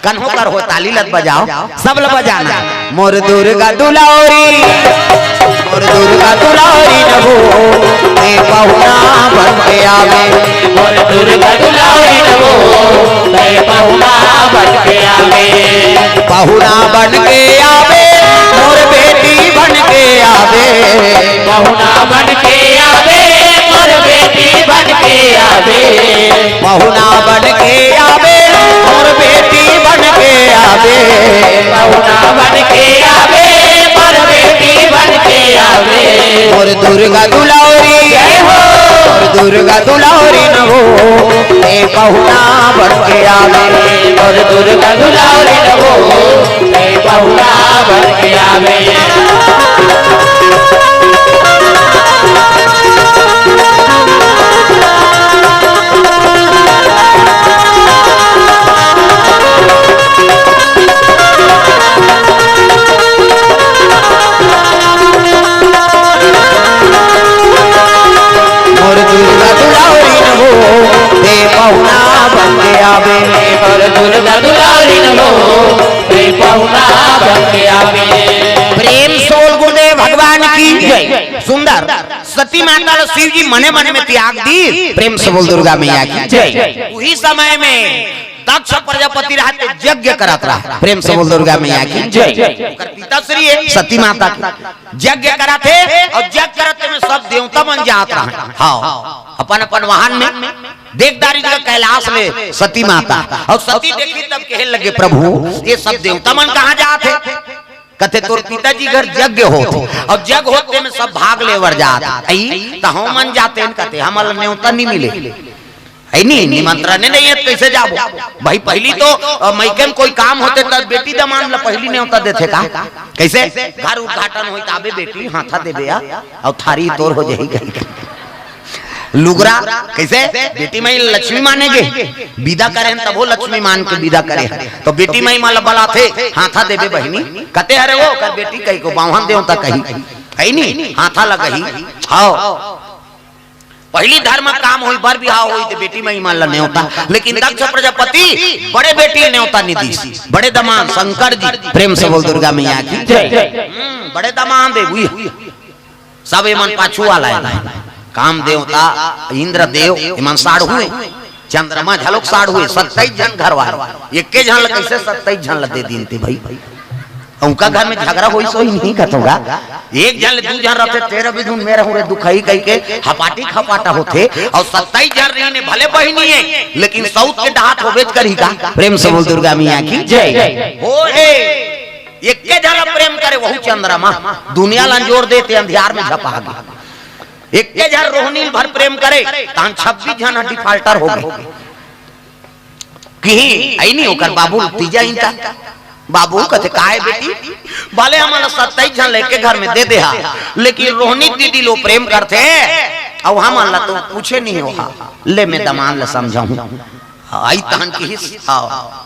कन्हो कर हो, ताली ल त बजाव, सब ल बजाना। मोर दुर्गा दुलौरी, मोर दुर्गा दुलौरी न वो, हे पहुना बन के आवे। मोर दुर्गा दुलौरी न वो, हे पहुना बन के आवे। पहुना बन के आवे, मोर बेटी बन के आवे। पहुना बन के आवे, मोर बेटी बन के आवे। पहुना बन के आवे, मोर बेटी बन के आवे। पहुना बन के आवे, मोर बेटी बन के आवे। मोर दुर्गा दुलौरी जय हो। मोर दुर्गा दुलौरी न वो, हे पहुना बन के आवे। मोर दुर्गा दुलौरी न वो, हे पहुना बन के आवे। मोर दुर्गा दुलौरी न वो, हे पहुना बन के आवे। मोर दुर्गा दुलौरी न वो, हे पहुना बन के आवे। प्रेम से बोल गुरुदेव भगवान की जय। सुंदर। सती माता ल शिव जी मने मन में त्याग दीस। प्रेम से बोल दुर्गा मैया की जय। उही समय में दक्ष प्रजापति रहय ते यज्ञ करत रहय। प्रेम से बोल दुर्गा मैया की जय। ओकर पिताश्री हे सती माता के। यज्ञ करत हे अउ यज्ञ करत में सब देवता मन जात रहय। हाँ, अपन अपन वाहन में। देख डारिस गा कैलाश ले सती माता, अउ सती देखिस तब कहे लगे, प्रभु, ये सब देवता मन कहाँ जात हे? कथे, तोर पिताजी घर यज्ञ होत हे, अउ यज्ञ होत हे में सब भाग लेबर जात हे। अई, त हमन जातेन, कथे, हमन ल नेवता नइ मिले। अई नी, निमंत्रण नइ हे, त कइसे जाबो? भाई, पहिली तो, अ, मइके म कोई काम होथे, त बेटी दमांद ल पहिली नेवता देथे का? कइसे? घर उद्घाटन होही, त आबे बेटी, हाथा देबे या, अउ थारी तोर हो जाही कहिके। लुगरा, कइसे? बेटी माई ल लक्ष्मी माने गे, बिदा करे हन तभो लक्ष्मी मान के बिदा करे हन। त बेटी माई मन ल बलाथे, हाथा देबे बहिनी, कथे हरे वो, ओकर बेटी कहिके, बाम्हन देवता कही, अई नी, हाथा लगही। हव, पहिली धर्म काम होही, बर बिहाव होही, त बेटी माई मन ल नेवता, लेकिन दक्ष प्रजापति बड़े बेटी ल नेवता नइ दीस, बड़े दमांद शंकर जी, प्रेम से बोल दुर्गा मैया की जय। हम्म, बड़े दमांद हे, उही। सब एमन पाछू वाला हे। काम देवता, इंद्र देव, एमन साढ़ू हे। चंद्रमा घलोक साढ़ू हे, सत्ताईस झन घर वाले। एके झन ल कइसे सत्ताईस झन ल दे दीन ते भाई? उनका घर में झगड़ा होइस होही नहीं कथों गा। एक झन ले दू झन रहिथे, तेरा भी धुन मेरा हूँ रे दुखई कहिके हपाटी खपाटा होथे। अउ सत्ताईस झन रहिन भले बहिनी हे, लेकिन सउत के डाहट होबेच करही का? प्रेम से बोल दुर्गा मैया की जय। हो हे। एके झन प्रेम करे, वहू चंद्रमा, दुनिया ल अंजोर दे ते अंधियार में झपा गे। एके झन रोहनी ल भर प्रेम करे, तहन छब्बीस झन ह defaulter हो गे। किही, अई नी ओकर बाबू तीजा इंता। बाबू कथे, "काय बेटी?" भले हमन ल सत्ताईस झन ल एके घर में दे दे हा, लेकिन रोहनी दीदी ल प्रेम करथे, अउ हमन ल तो पूछे नइ हे हा। ले मैं दमांद ल समझाहूँ। अई तहन किहिस, हाँ।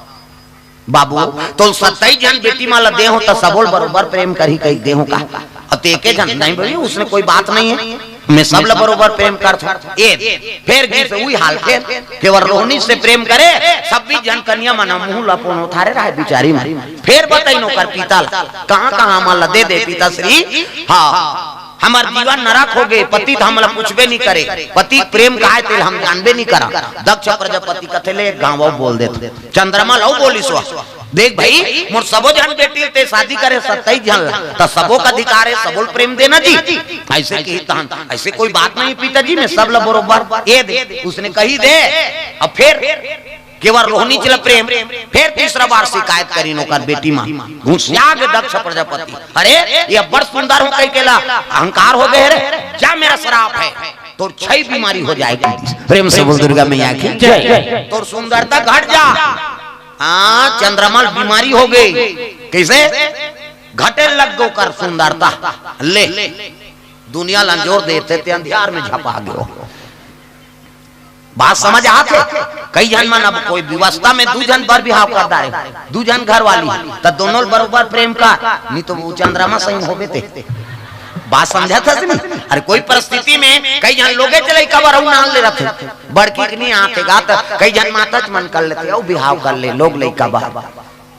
बाबू, तोल सत्ताईस झन बेटी मन ल दे हों, त सबो ल बरोबर प्रेम करही कहिके दे हों का? अउ ते एके झन, नहीं भाई, उसमें कोई बात नहीं है। मैं सब ला बरोबर प्रेम करथों। ए, फेर गीस उही हाल फेर, केवल रोहिणी से प्रेम करे, सब भी झन कनिया मन मुंह ला पोनो थारे रहे बिचारी मन। फेर बताइन ओकर पिता ला, कहाँ कहाँ हमन ला दे दे पिता श्री। हाँ, हमर जीवन नरक हो गे, पति तो हमला पूछबे नहीं करे, पति प्रेम का हे तेला हम जानबे नहीं करा। दक्ष प्रजापति कथे ले एक गाँव अउ बोल देथे, चंद्रमा ला अउ बोलिस वा, देख भाई, मोर सबो झन बेटी ते शादी करे, सत्ताईस झन ला, त सबो का अधिकार हे, सबो ल प्रेम देना जी। ऐसे किही तहन, ऐसे कोई बात नहीं पिताजी, मैं सब ला बरोबर ए दे, उसने कही दे। अब फेर केवल रोहिणीच ला प्रेम, फेर तीसरा बार शिकायत करिन ओकर बेटी मन, घुसिया गे दक्ष प्रजापति। अरे, ये बड़ सुंदर हूँ कहिके ला अहंकार हो गे रे, जा मेरा श्राप हे, तोर छई बीमारी हो जाएगी। प्रेम से बोल दुर्गा मैया की जय। तोर सुंदरता घट जा। हाँ, चंद्रमा ल बीमारी हो गे। कइसे? घटे लग गे ओकर सुंदरता। ले, दुनिया ल अंजोर देथे ते अंधियार में झपा गे। बात समझ आथे? कई झन मन अब कोई व्यवस्था में दू झन बर बिहाव कर डारे, दू झन घर वाली, त दोनों ल बरोबर प्रेम कर, नहीं तो वो चंद्रमा सही होबे ते। बात समझत हस नहीं? अरे कोई परिस्थिति में कई झन लोगे चले कबर अउ नान ले रथे। बड़की के नहीं आथे गा, त कई झन माता च मन कर लेथे, अउ बिहाव कर ले, लोग लइका बा।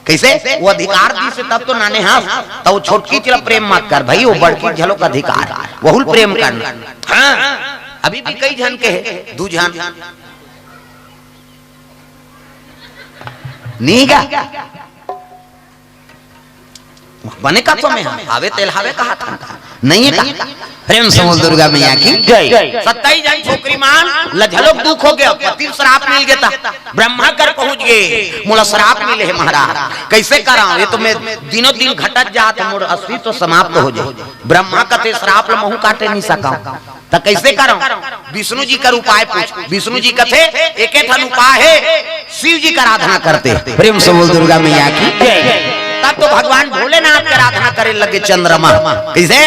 कइसे? वो अधिकार दिस हे तब तो नाने हस, त वो छोटकी चला प्रेम मत कर भाई, वो बड़की घलोक अधिकार, वहू ल प्रेम करना। हाँ, अभी भी कई झन के हे, दू झन। नहीं गा? बने का तो में हवे तेल हवे कहा था। नहीं हे का? प्रेम से बोल दुर्गा मैया की जय। सत्ताईस झन छोकरी मन ल घलोक दुख हो गे, पति ल श्राप मिल गे ता। ब्रह्मा कर पहुंच गे, मोला श्राप मिले हे महाराज, कइसे करंव? ये तो मैं दिनों दिन घटत जात, मोर अस्तित्व समाप्त हो जाए। ब्रह्मा कथे श्राप ल महूं काटे नहीं सकंव। त कइसे करंव? विष्णु जी कर उपाय पूछ। विष्णु जी कथे, एके ठन उपाय हे, शिव जी कर आराधना करते। प्रेम से बोल दुर्गा मैया की जय। तब तो भगवान भोलेनाथ कर आराधना करे लगे चंद्रमा। कइसे?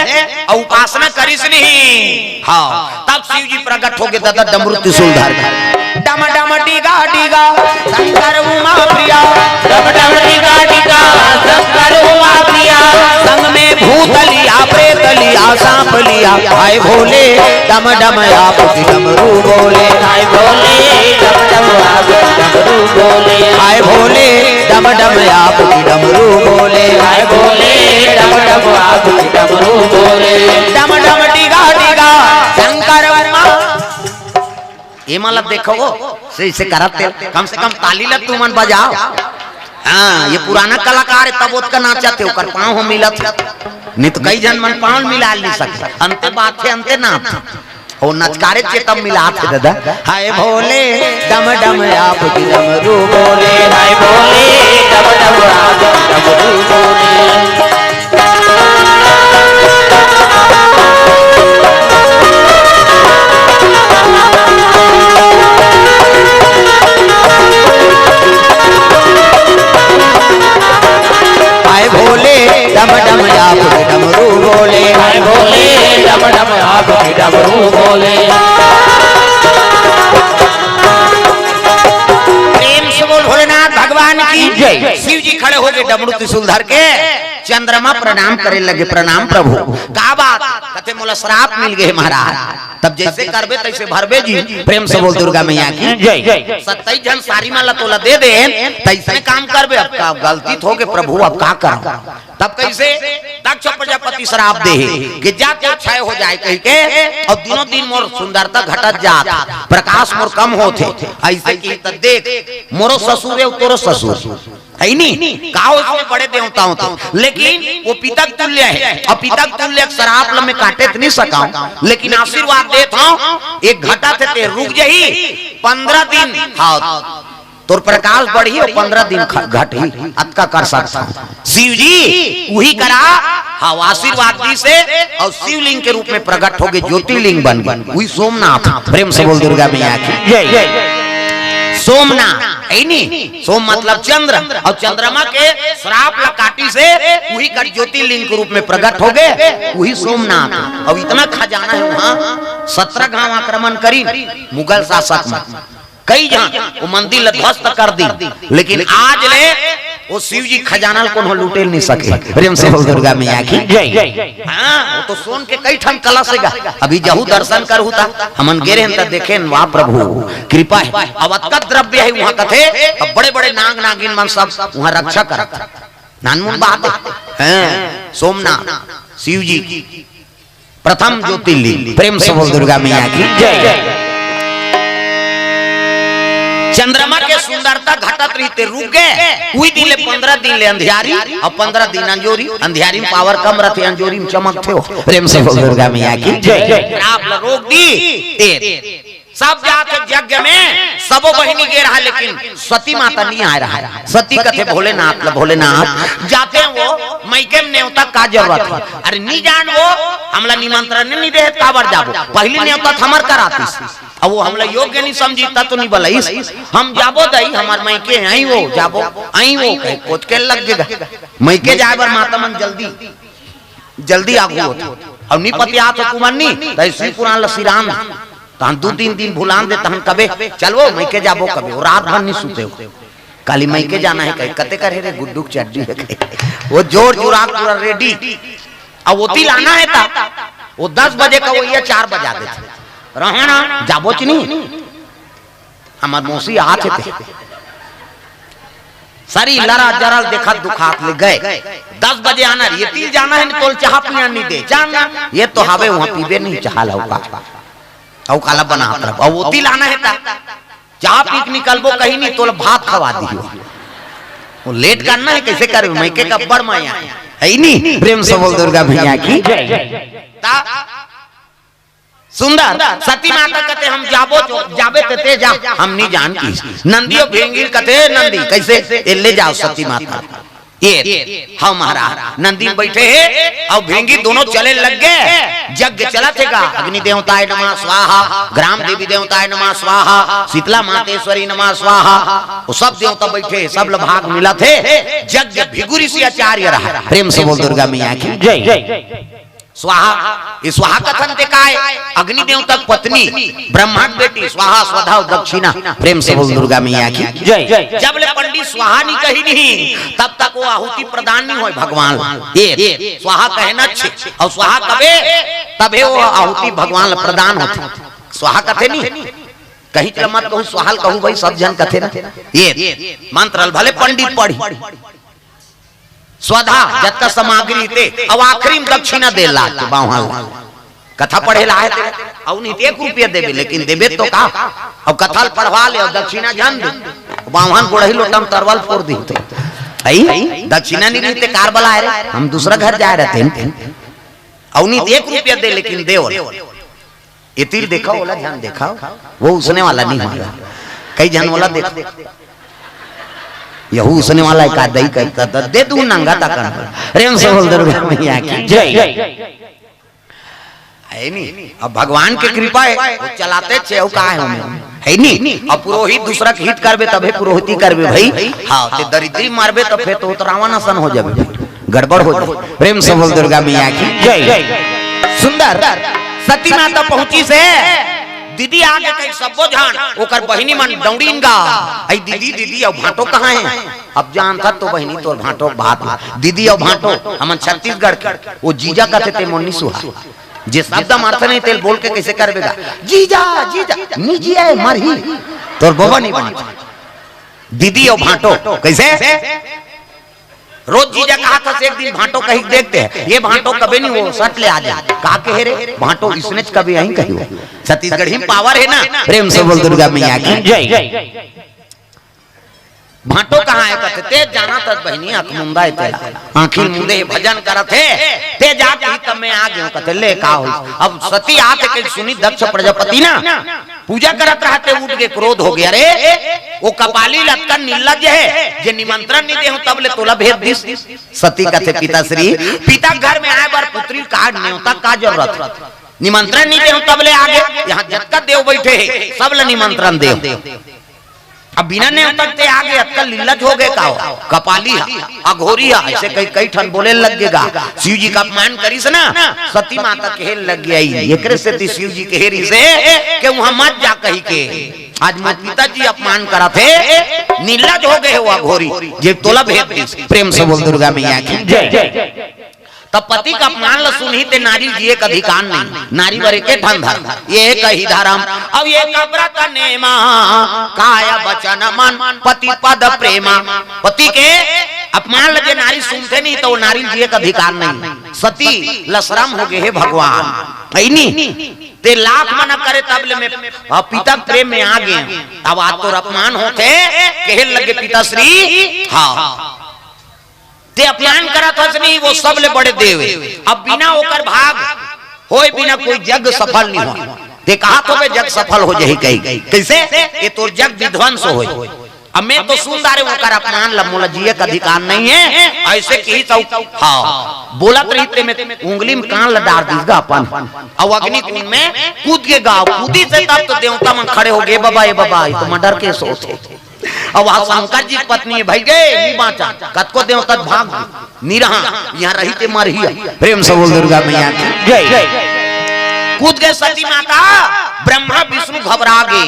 अउ उपासना करिस नहीं। हाँ, तब शिव जी प्रकट हो गे दादा डमरू त्रिशूल धर के। डम डम डीगा डीगा शंकर उमा प्रिया। डम डम डीगा डीगा शंकर उमा प्रिया। संग में भूत लिया, प्रेत लिया, सांप लिया। हाय भोले, डम डम आप की डमरू बोले। हाय भोले, डम डम आप की डमरू बोले। हाय भोले, डम डम आप की डमरू बोले। हाय भोले, डम डम आप की डमरू बोले। डम डम डीगा डीगा शंकर उमा। ये मन ला देखो, से, से करत हे, कम से कम ताली ला तुमन बजाव। हाँ, ये पुराना कलाकार हे, तब ओतका नाचत हे, ओकर पाँव ह मिलत हे। नहीं तो कई झन मन पाँव मिला नहीं सकते। अंते बात हे, अंते नाच। वो नचकारे चे तब मिलात हे दादा। हाय भोले, डम डम आप की डमरू बोले। हाय भोले, डम डम आप की डमरू बोले। हाय भोले, डम डम आप की डमरू बोले। हाय भोले, डम डम आप की डमरू बोले। प्रेम से बोल भोलेनाथ भगवान की जय। शिव जी खड़े हो गे डमरू त्रिशूल धर के, चंद्रमा प्रणाम करे लगे, प्रणाम प्रभु। का बात? कथे मोला श्राप मिल गे महाराज। तब जइसे करबे तइसे भरबे जी। प्रेम से बोल दुर्गा मैया की जय। सत्ताईस झन सारी मन ला तोला दे दे, तइसने काम करबे। अब का गलती तो हो गे प्रभु, अब का करंव? तब कइसे? दक्ष प्रजापति श्राप दे हे कि जा तो क्षय हो जाए कहिके, अउ दिनों दिन मोर सुंदरता घटत जात, प्रकाश मोर कम होत हे। अइसे किही त देख, मोरो ससुर हे, तोरो ससुर हे। हे नी? का उसमें बड़े देवता होथे, लेकिन वो पिता के तुल्य हे। अउ पिता के तुल्य के श्राप ल मैं काटे त नहीं सकंव, लेकिन आशीर्वाद देत हंव, एक घटत हे ते रुक जाही, पंद्रह दिन, हाँ, तोर प्रकाश बढ़ही अउ पंद्रह दिन घटही, अतका कर सकत हंव। शिव जी उही करा, हाँ, आशीर्वाद दिस हे अउ शिवलिंग के रूप में प्रकट हो गे, ज्योतिर्लिंग बन गे, उही सोमनाथ। प्रेम से बोल दुर्गा मैया की जय। सोमनाथ, हे नी? सोम मतलब चंद्र, अउ चंद्रमा के श्राप ला काटिस हे, उही कर ज्योतिर्लिंग के रूप में प्रकट हो गे, उही सोमनाथ। अउ इतना खजाना हे वहाँ, सत्रह घांव आक्रमण करिन मुगल शासक मन, कई झन वो मंदिर ला ध्वस्त कर दिन, लेकिन आज ले वो शिव जी खजाना ल कोनो लूटे ल नहीं सके। प्रेम से बोल दुर्गा मैया की। जय। हाँ, वो तो सोन के कई ठन कलश हे गा। अभी जहू दर्शन करहू ता, हमन गे रहेन त देखेन, वाह प्रभु, कृपा हे। अब अतका द्रव्य हे उहाँ कथे, अब बड़े-बड़े नाग नागिन मन सब उहाँ रक्षा करत। नानमुन बात हे। हाँ, सोमनाथ, शिव जी, प्रथम ज्योतिर्लिंग। प्रेम से बोल दुर्गा मैया की। जय। चंद्रमा के सुंदरता घटत रहिते रुक गे। उही दिन ले पंद्रह दिन ले अंधियारी, अउ पंद्रह दिन अंजोरी। अंधियारी में पावर कम रथे, अंजोरी में चमकथे हो। प्रेम से बोल दुर्गा मैया की। जय। आप ला रोक दी, ए, सब जात हे यज्ञ में, सबो बहिनी गे रहा, लेकिन सती माता नहीं आए रहा। सती कथे भोलेनाथ ल, भोलेनाथ, जाते हैं वो, मइके में नेवता का जरूरत हे? अरे नहीं जान वो, हमला निमंत्रण नहीं दे, काबर जाबो? पहली नेवता त हमर करातिस, अब वो हमला योग्य नहीं समझी, त तो नहीं बलाइस। हम जाबो दई, हमर मइके आई वो, जाबो, आई वो, कहे कोचके लग गेगा। मइके जाए बर माता मन जल्दी, जल्दी आगू होत। अउ नहीं पतियात हो कुमन्नी, त शिव पुराण ल सिरान। तहन दू तीन दिन भुलान दे, तहन कबे, "चल वो, मइके जाबो," कबे, वो रात भर नहीं सुते हो। काली मइके जाना हे कहे, कते करे रे गुड्डू के चड्डी हे कहे। वो जोर जुराक पूरा ready। अब ओती लाना हे ता, वो दस बजे का वो ये चार बजा देथे। रहना, जाबो च नहीं। हमर मौसी आत हे ते। सरी लरा जरल देखत दुखात ले गे। दस बजे आना, ये ती ल जाना हे, नहीं तोल चाह पिया नहीं दे। जाना, ये तो हवे उहाँ पीबे नहीं चाह लौका। अउ काला बनात रह। अउ ओती लाना हे ता। चाह पी के निकलबो कहीं नहीं, तोला भात खवा दियो। वो लेट करना हे, कइसे करबे? मइके का बड़ माया हे। हे नहीं? प्रेम से बोल दुर्गा मैया की। जय। ता सुंदर, सती माता कथे, "हम जाबो, जो जाबे ते, ते जा, हम नहीं जान की।" नंदी अउ भेंगी कथे, "नंदी, कइसे? ए, ले जाओ सती माता।" ये, हाँ महाराज, नंदी में बइठे हे, अउ भेंगी दोनों चले लग गे। यज्ञ चलत हे गा, अग्नि देवताय नमः स्वाहा, ग्राम देवी देवताय नमः स्वाहा, शीतला मातेश्वरी नमः स्वाहा, वो सब देवता बइठे हे, सब ल भाग मिलत हे। यज्ञ भृगु ऋषि आचार्य रहा। प्रेम से बोल दुर्गा मैया की। जय। स्वाहा, ये स्वाहा कथन ते काय? अग्नि देवता के पत्नी, ब्रह्मा के बेटी, स्वाहा, स्वधा अउ दक्षिणा। प्रेम से बोल दुर्गा मैया की। जय। जब ले पंडित स्वाहा नहीं कही नहीं, तब तक वो आहुति प्रदान नहीं होय भगवान। ये स्वाहा कहना छे, अउ स्वाहा कबे, तबे वो आहुति भगवान ल प्रदान होथे। स्वाहा कथे नहीं, कहीं त मत कहू, स्वाहा ल कहू भाई, सब झन कथे ना। ये मंत्र ल भले पंडित पढ़ी, स्वधा, जतका सामग्री ते, अउ आखिरी में दक्षिणा दे ला के बाम्हन ला। कथा पढ़े ला आए ते, अउ नहीं ते एक रुपया देबे, लेकिन देबे तो का? अउ कथा ल पढ़वा ले, अउ दक्षिणा झन दे। बाम्हन गोड़ही लोटा में तरवा ल फोर दिही तो। अई, दक्षिणा नहीं रहिते कार बलाए रे, हम दूसरा घर जाए रहते हैं। अउ नहीं ते एक रुपया दे, लेकिन दे ओला। ये तीर देखा, ओला ध्यान देखा, वो उसने वाला नहीं होगा। कई झन ओला देखा, यहू उसने वाला एक आध दई का, त, त, दे दू नंगा ताकन। प्रेम से बोल दुर्गा मैया की। जय। हे नहीं, अब भगवान के कृपा हे, वो चलाते छे, वो का हे ओमे? हे नहीं, अब पुरोहित दूसरा के हित करबे, तबे पुरोहिती करबे भाई। हाँ, ते दरिद्री मारबे, तब फेर तो, तो रावण असन हो जाबे। गड़बड़ हो जाए। प्रेम से बोल दुर्गा मैया की। जय। सुंदर, सती माता पहुंचिस हे, दीदी आगे कही सब्बो झन, ओकर बहिनी मन दौड़िन गा। "अई दीदी, दीदी, अउ भांटो कहाँ हे?" अब जानत हस तो बहिनी तोर भांटो के बात, दीदी अउ भांटो, हमन छत्तीसगढ़ के, वो जीजा कथे ते मोर नहीं सुहा। जे शब्द मारथे नहीं, तेला बोल के कइसे करबे गा? जीजा, जीजा, नहीं जिया हे, मरही। तोर बबा नहीं बांच। दीदी अउ भांटो, कइसे? रोज जीजा कहत हस, एक दिन भांटो कही के देखते हैं। ये भांटो कबे नहीं वो सट ले आ जाए। का कहे रे? भांटो इसने च कबे यहीं कही हो। छत्तीसगढ़ी में पावर हे ना। प्रेम से बोल दुर्गा मैया की। जय। भांटो कहाँ हे कथे? ते जानत हस बहिनी, आँख मुंदा हे तेला। आँखी मुंदे हे, भजन करत हे। ते जात ही तब मैं आ गेंव कथे, ले का होइस? अब सती आत हे कही सुनी दक्ष प्रजापति ना। पूजा करत रहते, उठ के क्रोध हो गया, "अरे, वो कपाली लक्कन निर्लज्ज हे, जे निमंत्रण नहीं देहूं तब ले तोला भेज दिस।" सती कथे, "पिताश्री, पिता घर में आए बर पुत्री का नेवता का जरूरत हे? निमंत्रण नहीं देहूं तब ले आगे, यहाँ जतका देव बैठे हे, सब ले निमंत्रण देव।" अब बिना नेवता ते आगे अतका लिल्लज हो गे का हो? कपाली हा, अघोरी हा, अइसे कई, कई ठन बोले लग गे गा। शिव जी का अपमान करिस ना, सती माता कहे लग गे, एकरे सेती शिव जी कहे रिहिसे के उहाँ मत जा कहिके। आज मोर पिताजी अपमान करत हे, निल्लज हो गे हे वो अघोरी, जे तोला भेज दिस। प्रेम से बोल दुर्गा मैया की जय। त पति का अपमान ल सुनही ते नारी जिए के अधिकार नहीं, नारी बर एके ठन धरम, ये कही धरम। अब ये का व्रत नेमा, काय बचन मन, पति पद प्रेमा। पति के अपमान ल जे नारी सुनथे नहीं त वो नारी जिए के अधिकार नहीं। सती ल शरम हो गे हे भगवान, है नी? ते लाख मना करे तब ले मैं, हाँ, पिता के प्रेम में आ गे। अब आज तोर अपमान होथे, कहे लगे पिताश्री, हाँ। ते अपमान करत हस नहीं, वो सब ले बड़े देव हे। अब बिना ओकर भाग होय, बिना कोई यज्ञ सफल नहीं होय। ते कहा तो बे यज्ञ सफल हो जाही कही। कइसे? ये तोर यज्ञ विध्वंस होय। अब मैं तो सुन डारे ओकर अपमान ल, मोला जिए के अधिकार नहीं हे, अइसे कही तो, हाँ, बोलत रहिते मैं उंगली में कान ल डार दिस गा अपन। अब अग्नि कुंड में कूद गे गा, कूदिस हे तब तो देवता मन खड़े हो गे, "बाबा, ए बाबा, ये तो murder case होथे।" अब वहाँ शंकर जी के पत्नी हे, "भाई गे, नहीं बाँचा।" कतको देवता भाग गे, नहीं रहा, यहाँ रही ते मरही। प्रेम से बोल दुर्गा मैया की जय। कूद गे सती माता, ब्रह्मा विष्णु घबरा गे।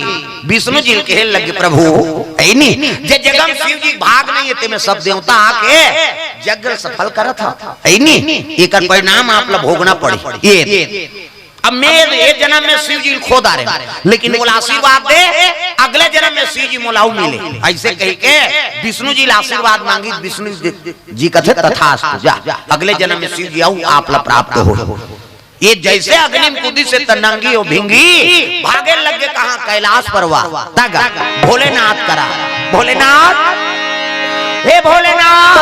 विष्णु जी ल कहे लगे, "प्रभु, है नी, जे जगह में शिव जी भाग नहीं हे, ते में सब देवता आके यज्ञ सफल करत हा, है नी, एकर परिणाम आप ला भोगना पड़े।" ये अब मैं ये जन्म में शिव जी ल खो डारे, लेकिन मोला आशीर्वाद दे, अगले जन्म में शिव जी मोला अउ मिले। अइसे कहिके विष्णु जी ल आशीर्वाद मांगिस, विष्णु जी, जी कथे, "तथास्तु, जा, अगले जन्म में शिव जी अउ आप ला प्राप्त हो।" ये जइसे अग्नि में कूदिस हे त नंगी हो भिंगी, भागे लग गे कहाँ? कैलाश पर्वत। तगा भोलेनाथ करा, भोलेनाथ, हे भोलेनाथ,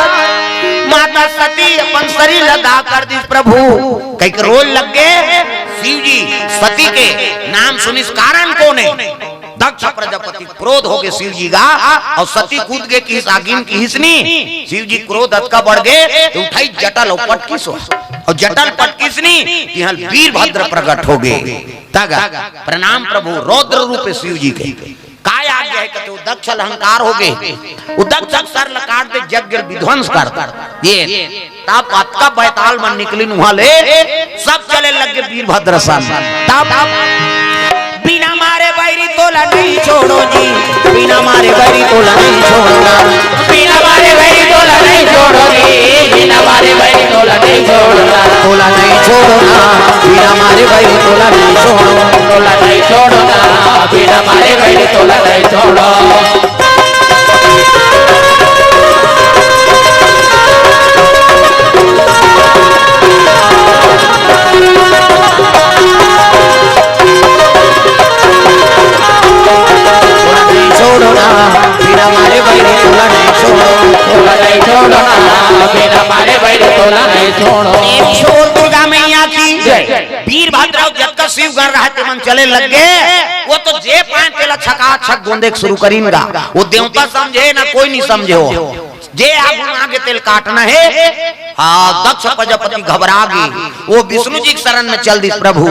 माता सती अपन शरीर ल दाह कर दिस प्रभु। कहिके रोय लग गे शिव जी। सती के नाम सुनिस, कारण कोन हे? दक्ष प्रजापति। क्रोध हो गे शिव जी गा, अउ सती कूद गे किहिस, आगी में किहिस नी। शिव जी क्रोध अतका बढ़ गे, त उठाइस जटा ल अउ पटकिस हो, अउ जटा ल पटकिस नी, तिहाँ ले वीरभद्र प्रगट हो गे। तगा प्रणाम प्रभु, रौद्र रूप हे शिव जी के। काय आज्ञा हे कथे, वो दक्ष ल अहंकार हो गे, वो दक्ष के सर ल काट दे, यज्ञ ल विध्वंस कर दे। ये तब अतका बैताल मन निकलिन उहाँ ले, सब चले लग गे वीरभद्र सन। तब बिना मारे बैरी तोला नहीं छोड़ो जी, बिना मारे बैरी तोला नहीं छोड़ो ना, बिना मारे बैरी तोला नहीं छोड़ो जी, बिना मारे बैरी तोला नहीं छोड़ो ना, तोला नहीं छोड़ो ना, बिना मारे बैरी तोला नहीं छोड़ो, तोला नहीं छोड़ो ना, बिना मारे बैरी तोला नहीं छोड़ो। छोड़ो ना, बिना मारे बैरी तोला नहीं छोड़ो, तोला नहीं छोड़ो ना, बिना मारे बैरी तोला नहीं छोड़ो। प्रेम से बोल दुर्गा मैया की जय। वीरभद्र अउ जतका शिव गण रहे ते मन चले लग गे। वो तो जे पाए तेला छका छक गोंदे के शुरू करिन गा। वो देवता समझे ना कोई नहीं समझे हो। जे आगू में आगे तेला काटना हे। हाँ, दक्ष प्रजापति घबरा गे, वो विष्णु जी के शरण में चल दिस, "प्रभु,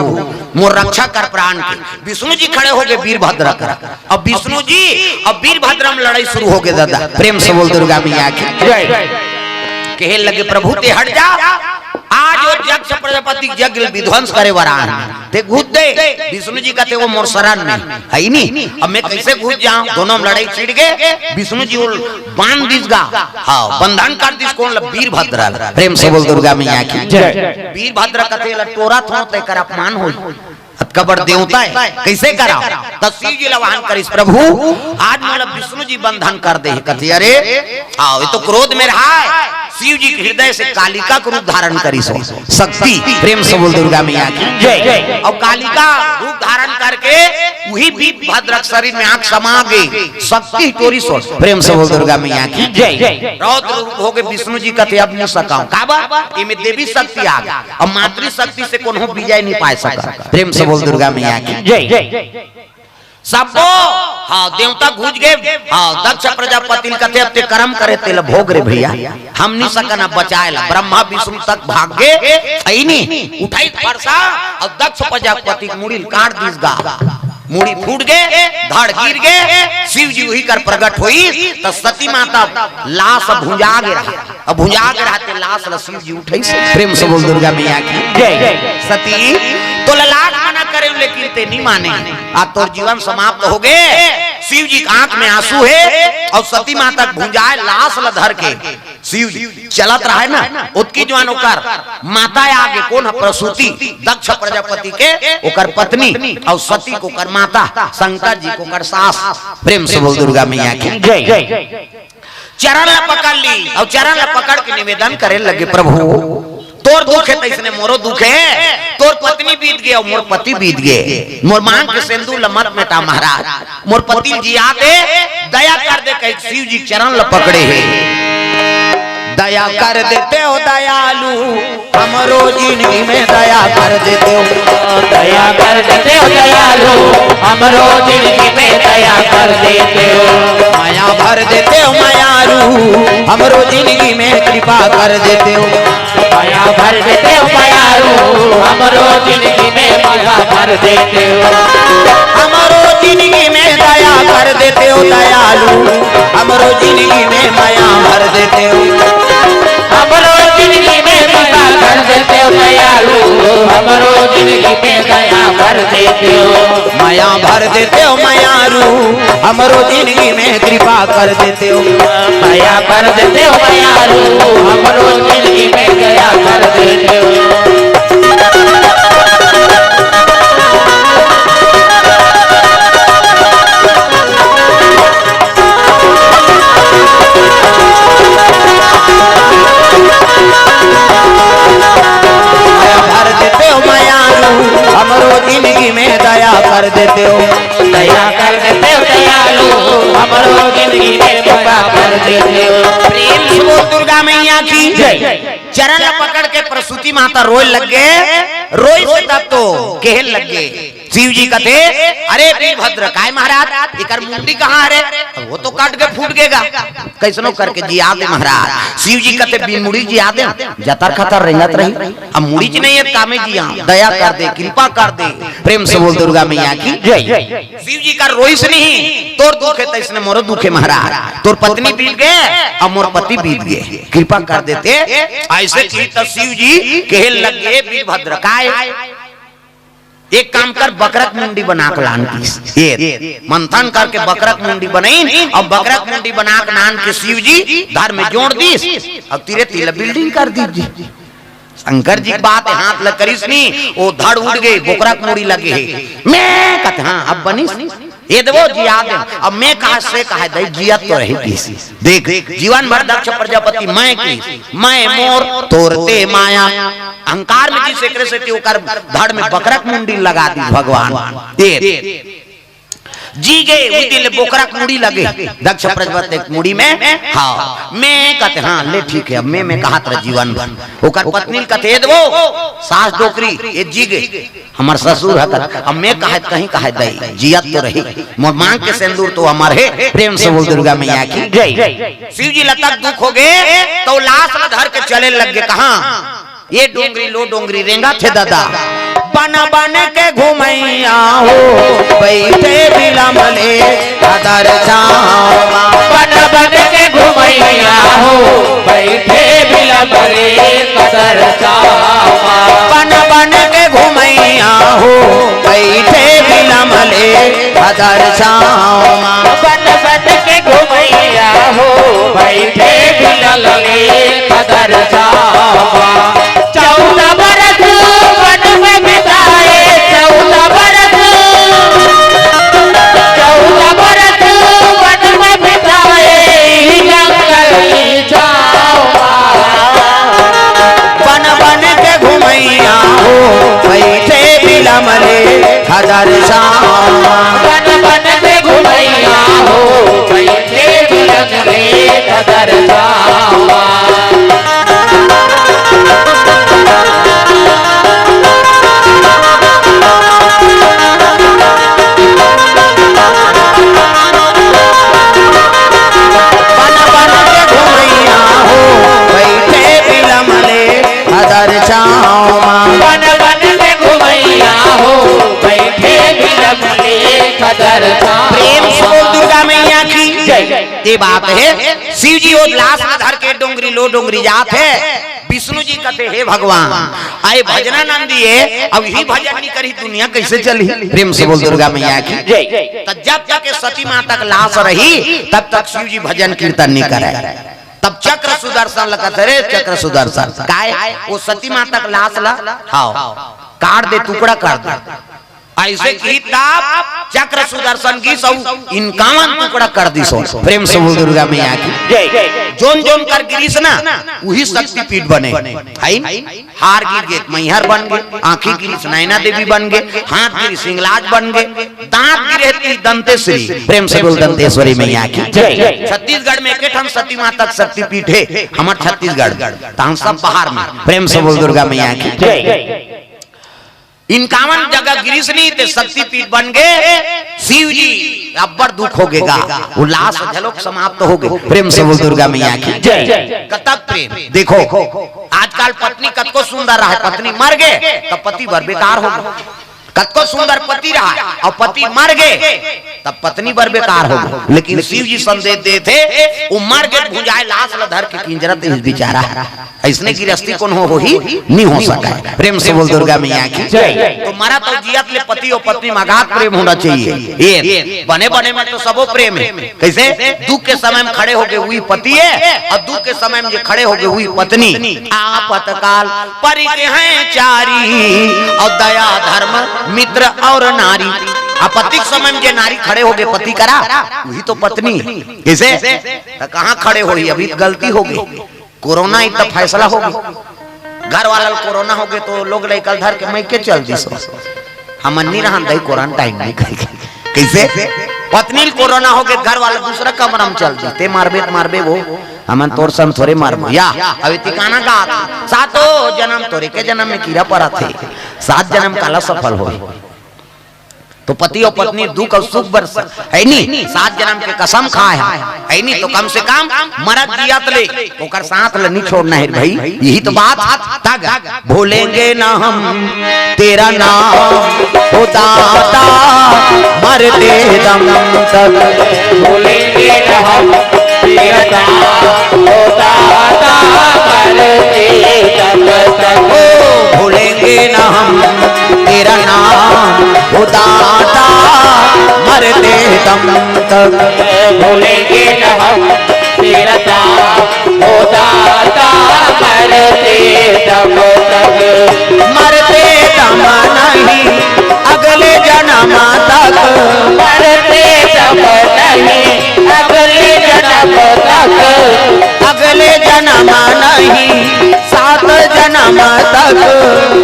मोर रक्षा कर प्राण के।" विष्णु जी खड़े हो गे वीरभद्र कर। अब विष्णु जी, अब वीरभद्र में लड़ाई शुरू हो गे दादा। प्रेम से बोल दुर्गा मैया की जय। कहे लगे, "प्रभु ते हट जा, आज वो दक्ष प्रजापति के यज्ञ ल विध्वंस करे बर आए हे, ते घुस दे।" विष्णु जी कथे, "वो मोर शरण में हे ही नहीं, अब मैं कइसे घुस जाऊं?" दोनों में लड़ाई छिड़ गे, विष्णु जी वो बांध दिस गा, हाँ, बंधन कर दिस कोन ल? वीरभद्र ल। प्रेम से बोल दुर्गा मैया की जय। वीरभद्र कथे ल टोरत हों त एकर अपमान होई। अतका बड़ देवता हे, कइसे कराओ? त शिव जी ल आह्वान करिस, "प्रभु, आज मोला विष्णु जी बंधन कर दे हे।" कथे, "अरे, आओ, ये तो क्रोध में रहा है।" शिव जी के हृदय से कालिका के रूप धारण करिस हो। शक्ति, प्रेम से बोल दुर्गा मैया की जय। अउ कालिका रूप धारण करके उही वीरभद्र के शरीर में आके समा गे, शक्ति टोरिस हो। प्रेम से बोल दुर्गा मैया की जय। रौद्र रूप हो गे विष्णु जी कथे, "अब नहीं सकाऊं।" काबर? एमे देवी शक्ति आ गे। अब मातृ शक्ति से कोनो विजय नहीं पाए सका। प्रेम से बोल दुर्गा मैया की जय। सबो, हाँ, देवता घुस गे, हाँ, दक्ष प्रजापति ल कथे, "अब ते करम करे, तेला भोग रे भैया, हम नहीं सकन अब बचाए ला।" ब्रह्मा विष्णु तक भाग गे, अइनी उठाइस फरसा अउ दक्ष प्रजापति के मुड़ी ल काट दिस गा। मुड़ी फूट गे, धड़ गिर गे, शिव जी उही कर प्रगट होइस, त सती माता लाश भुंजा गे रहा। अब भुंजा गे रहा ते लाश ल शिव जी उठइस। प्रेम से बोल दुर्गा मैया की जय। सती, तोला लाख मना करे लेकिन ते नहीं माने, आ तोर जीवन समाप्त हो गे। शिव जी के आंख में आंसू हे अउ सती माता के भुंजाए लाश ल धर के शिव जी चलत रहय ना, ओतकी जुवार ओकर माता आगे, कोन ह? प्रसूति, दक्ष प्रजापति के ओकर पत्नी, अउ सती के ओकर माता, शंकर जी के ओकर सास। प्रेम से बोल दुर्गा मैया की जय। चरण ला पकड़ ली अउ चरण ला पकड़ के निवेदन करे लगे, प्रभु, तोर दुख हे तइसने मोरो दुख हे, तोर पत्नी बीत गे अउ मोर पति बीत गे, मोर मांग के सेंदूर ला मत मेटा महाराज, मोर पति ल जिया दे, दया कर दे, कहि शिव जी के चरण ल पकड़े हे। दया कर देते हो दयालु, हमरो जिंदगी में दया कर देते हो। दया कर देते हो दयालु, हमरो जिंदगी में दया कर देते हो। मया भर देते हो मयारू, हमरो जिंदगी में कृपा कर देते हो। मया भर देते हो मयारू, हमरो जिंदगी में मया भर देते हो। हमरो जिंदगी में दया कर देते हो दयालु, हमरो जिंदगी में मया भर देते हो। हमरो जिंदगी में मया भर देते हो दयालु, हमरो जिंदगी में दया भर देते हो। मया भर देते हो मयारू, हमरो जिंदगी में कृपा कर देते हो। मया भर देते हो मयारू, हमरो जिंदगी में दया कर देते हो। मया भर देते हो मयारू, हमरो जिंदगी में दया कर देते हो। दया कर देते हो दयालु, हमरो जिंदगी में कृपा कर देते हो। प्रेम से बोल दुर्गा मैया की जय। चरण ला पकड़ के प्रसूति माता रोए लग गे, रोइस तब तो कहे लग गे। शिव जी कथे, "अरे वीरभद्र, काय महाराज, एकर मुंडी कहाँ हरे? वो तो कट के फूट गेगा।" कइसनो करके जिया दे महाराज। शिव जी कथे, "बिन मुड़ी जिया दे, जतर खतर रेंगत रही, अब मुड़ी च नहीं हे, कामे जिया, दया कर दे, कृपा कर दे।" प्रेम से बोल दुर्गा मैया की जय। शिव जी कर रोइस नहीं, तोर दुख हे तइसने मोरो दुख हे महाराज, तोर पत्नी बीत गे अउ मोर पति बीत गे, कृपा कर देते। अइसे कहिस त शिव जी कहे लग गे, "वीरभद्र, काय? एक काम कर, बकरा के मुंडी बना के लान," कहिस। ये मंथन करके बकरा के मुंडी बनइन अउ बकरा के मुंडी बना के लान के शिव जी धर में जोड़ दिस अउ तीरे तीर ला building कर दिस जी। शंकर जी के बात हाथ ल करिस नी, ओ धड़ उड़ गे, बोकरा के मुड़ी लगे हे। मैं कथे, "हाँ, अब बनिस, ये देवो जिया दे।" अब मैं कहा से कहा दे, जियत तो रही किसी। देख, जीवन भर दक्ष प्रजापति मैं की, मैं मोर तोर ते माया। अहंकार में जिस एकरे से ओकर धड़ में बकरा के मुंडी लगा दी भगवान। ये जी गे, उही दिन ले बोकरा के मुड़ी लगे, दक्ष प्रजापति के मुड़ी में। हाँ, मैं कथे, "हाँ, ले ठीक हे, अब मैं, मैं कहत रह जीवन भर।" ओकर पत्नी ल कथे, "ए देवो, सास डोकरी, ये जी गे, हमर ससुर ह कथे, अब मैं कहत कहीं कहत दई, जियत तो रही, मोर मांग के सेंदूर तो अमर हे।" प्रेम से बोल दुर्गा मैया की जय। शिव जी ल अतक दुख हो गे, त लाश ल धर के चले लग गे। कहाँ? ये डोंगरी लो डोंगरी रेंगथे दादा। बन बन के घुमैया हो, बइठे बिलम ले कदर छाँव मा। बन बन के घुमैया हो, बइठे बिलम ले कदर छाँव मा। बन बन के घुमैया हो, बइठे बिलम ले कदर छाँव मा। बन बन के घुमैया हो, बइठे बिलम ले कदर छाँव मा। चौदह बरस वन में बिताए, चौदह बरस, चौदह बरस वन में बिताए, जंगल छाँव मा। बन बन के घुमैया हो, बइठे बिलम ले कदर छाँव मा। बन बन के घुमैया हो, बइठे बिलम ले कदर छाँव मा। ये बात हे, शिव जी वो लाश ल धर के डोंगरी लो डोंगरी जात हे। विष्णु जी कथे, "हे भगवान, आए भजनानंदी हे, अब ही भजन नहीं करी, दुनिया कैसे चली?" प्रेम से बोल दुर्गा मैया की। जय। त जब तक ये सती माता के लाश रही, तब तक शिव जी भजन कीर्तन नहीं करे। तब चक्र सुदर्शन ल कथे, "रे चक्र सुदर्शन, काय वो सती माता के लाश ल, हाँ, काट दे, टुकड़ा कर दे।" ऐसे की तब चक्र सुदर्शन की सौ इनकावन टुकड़ा कर दी सो। प्रेम से बोल दुर्गा मैया की। जय। जोन जोन कर गिरिस ना, वही शक्तिपीठ बने। है न? हार गिर गे, मैहर बन गे, आँखी गिरिस, नैना देवी बन गे, हाथ गिरिस, हिंगलाज बन गे, दांत गिरे ती दंतेश्वरी। प्रेम से बोल दंतेश्वरी मैया की। जय। छत्तीसगढ़ में एक ठन सती माता के शक्तिपीठ हे, हमर छत्तीसगढ़, तहन सब बाहर में। प्रेम से बोल दुर्गा मैया की। जय। इनकावन जगह गिरिस नहीं ते शक्तिपीठ बन गे। शिव जी अब्बड़ दुख हो गेगा, वो लाश झलोक समाप्त हो गे। प्रेम से बोल दुर्गा मैया की। जय। कतक प्रेम। देखो, आजकल पत्नी कतको सुंदर रहे, पत्नी मर गे तो पति बर बेकार हो गे। कतको सुंदर पति रहा और पति मर गे तब पत्नी बर बेकार हो गे। लेकिन शिव जी संदेश देथे, वो मर गे भुंजाए लाश ल धर के किंजरत इस बेचारा। ऐसने गिरस्ती कोन हो, होही? नहीं हो सके। प्रेम से बोल दुर्गा मैया की। जय। तो मरा तो जियत ले पति और पत्नी म अगाध प्रेम होना चाहिए। ये बने बने में तो सबो प्रेम हे। कैसे? दुख के समय में खड़े हो गे वही पति हे और दुख के समय में जे खड़े हो गे वही पत्नी। आपतकाल परित हैं चारी और दया धर्म मित्र और नारी। आपत्ति के समय में जे नारी खड़े हो गे पति करा, वही तो पत्नी। कैसे? त कहाँ खड़े होही? अभी तो गलती हो गे। कोरोना इतना फैसला हो गे, घर वाला ल कोरोना हो गे तो लोग लइका ल धर के मइके चल दिस। हमन नहीं रहन दई क्वारंटाइन में। कैसे? पत्नी ल कोरोना हो गे, घर वाला दूसरा कमरा में चल दिस। ते मारबे त मारबे वो, हमन तोर सन थोरे मारबो। या, अभी ठिकाना का सातो जन्म तोरे के जन्म में कीड़ा पड़ा थे, सात जन्म काला सफल हो। तो पति और पत्नी दुख और सुख बरस है नी, सात जन्म के कसम खाए है, है नी, तो कम से कम मरत जियत ले ओकर साथ ले नहीं छोड़ना है भाई। यही तो बात। तग भूलेंगे ना हम तेरा नाम, ओ दाता, मरते दम तक। भूलेंगे ना हम तेरा नाम, ओ दाता, मरते दम तक। ओ भूलेंगे ना हम तेरा नाम, ओ दाता, मरते दम तक। भूलेंगे न हम तेरा नाम, ओ दाता, मरते दम तक। मरते दम नहीं, अगले जन्म तक। मरते दम नहीं, अगले जन्म तक। अगले जन्म नहीं, सात जन्म तक।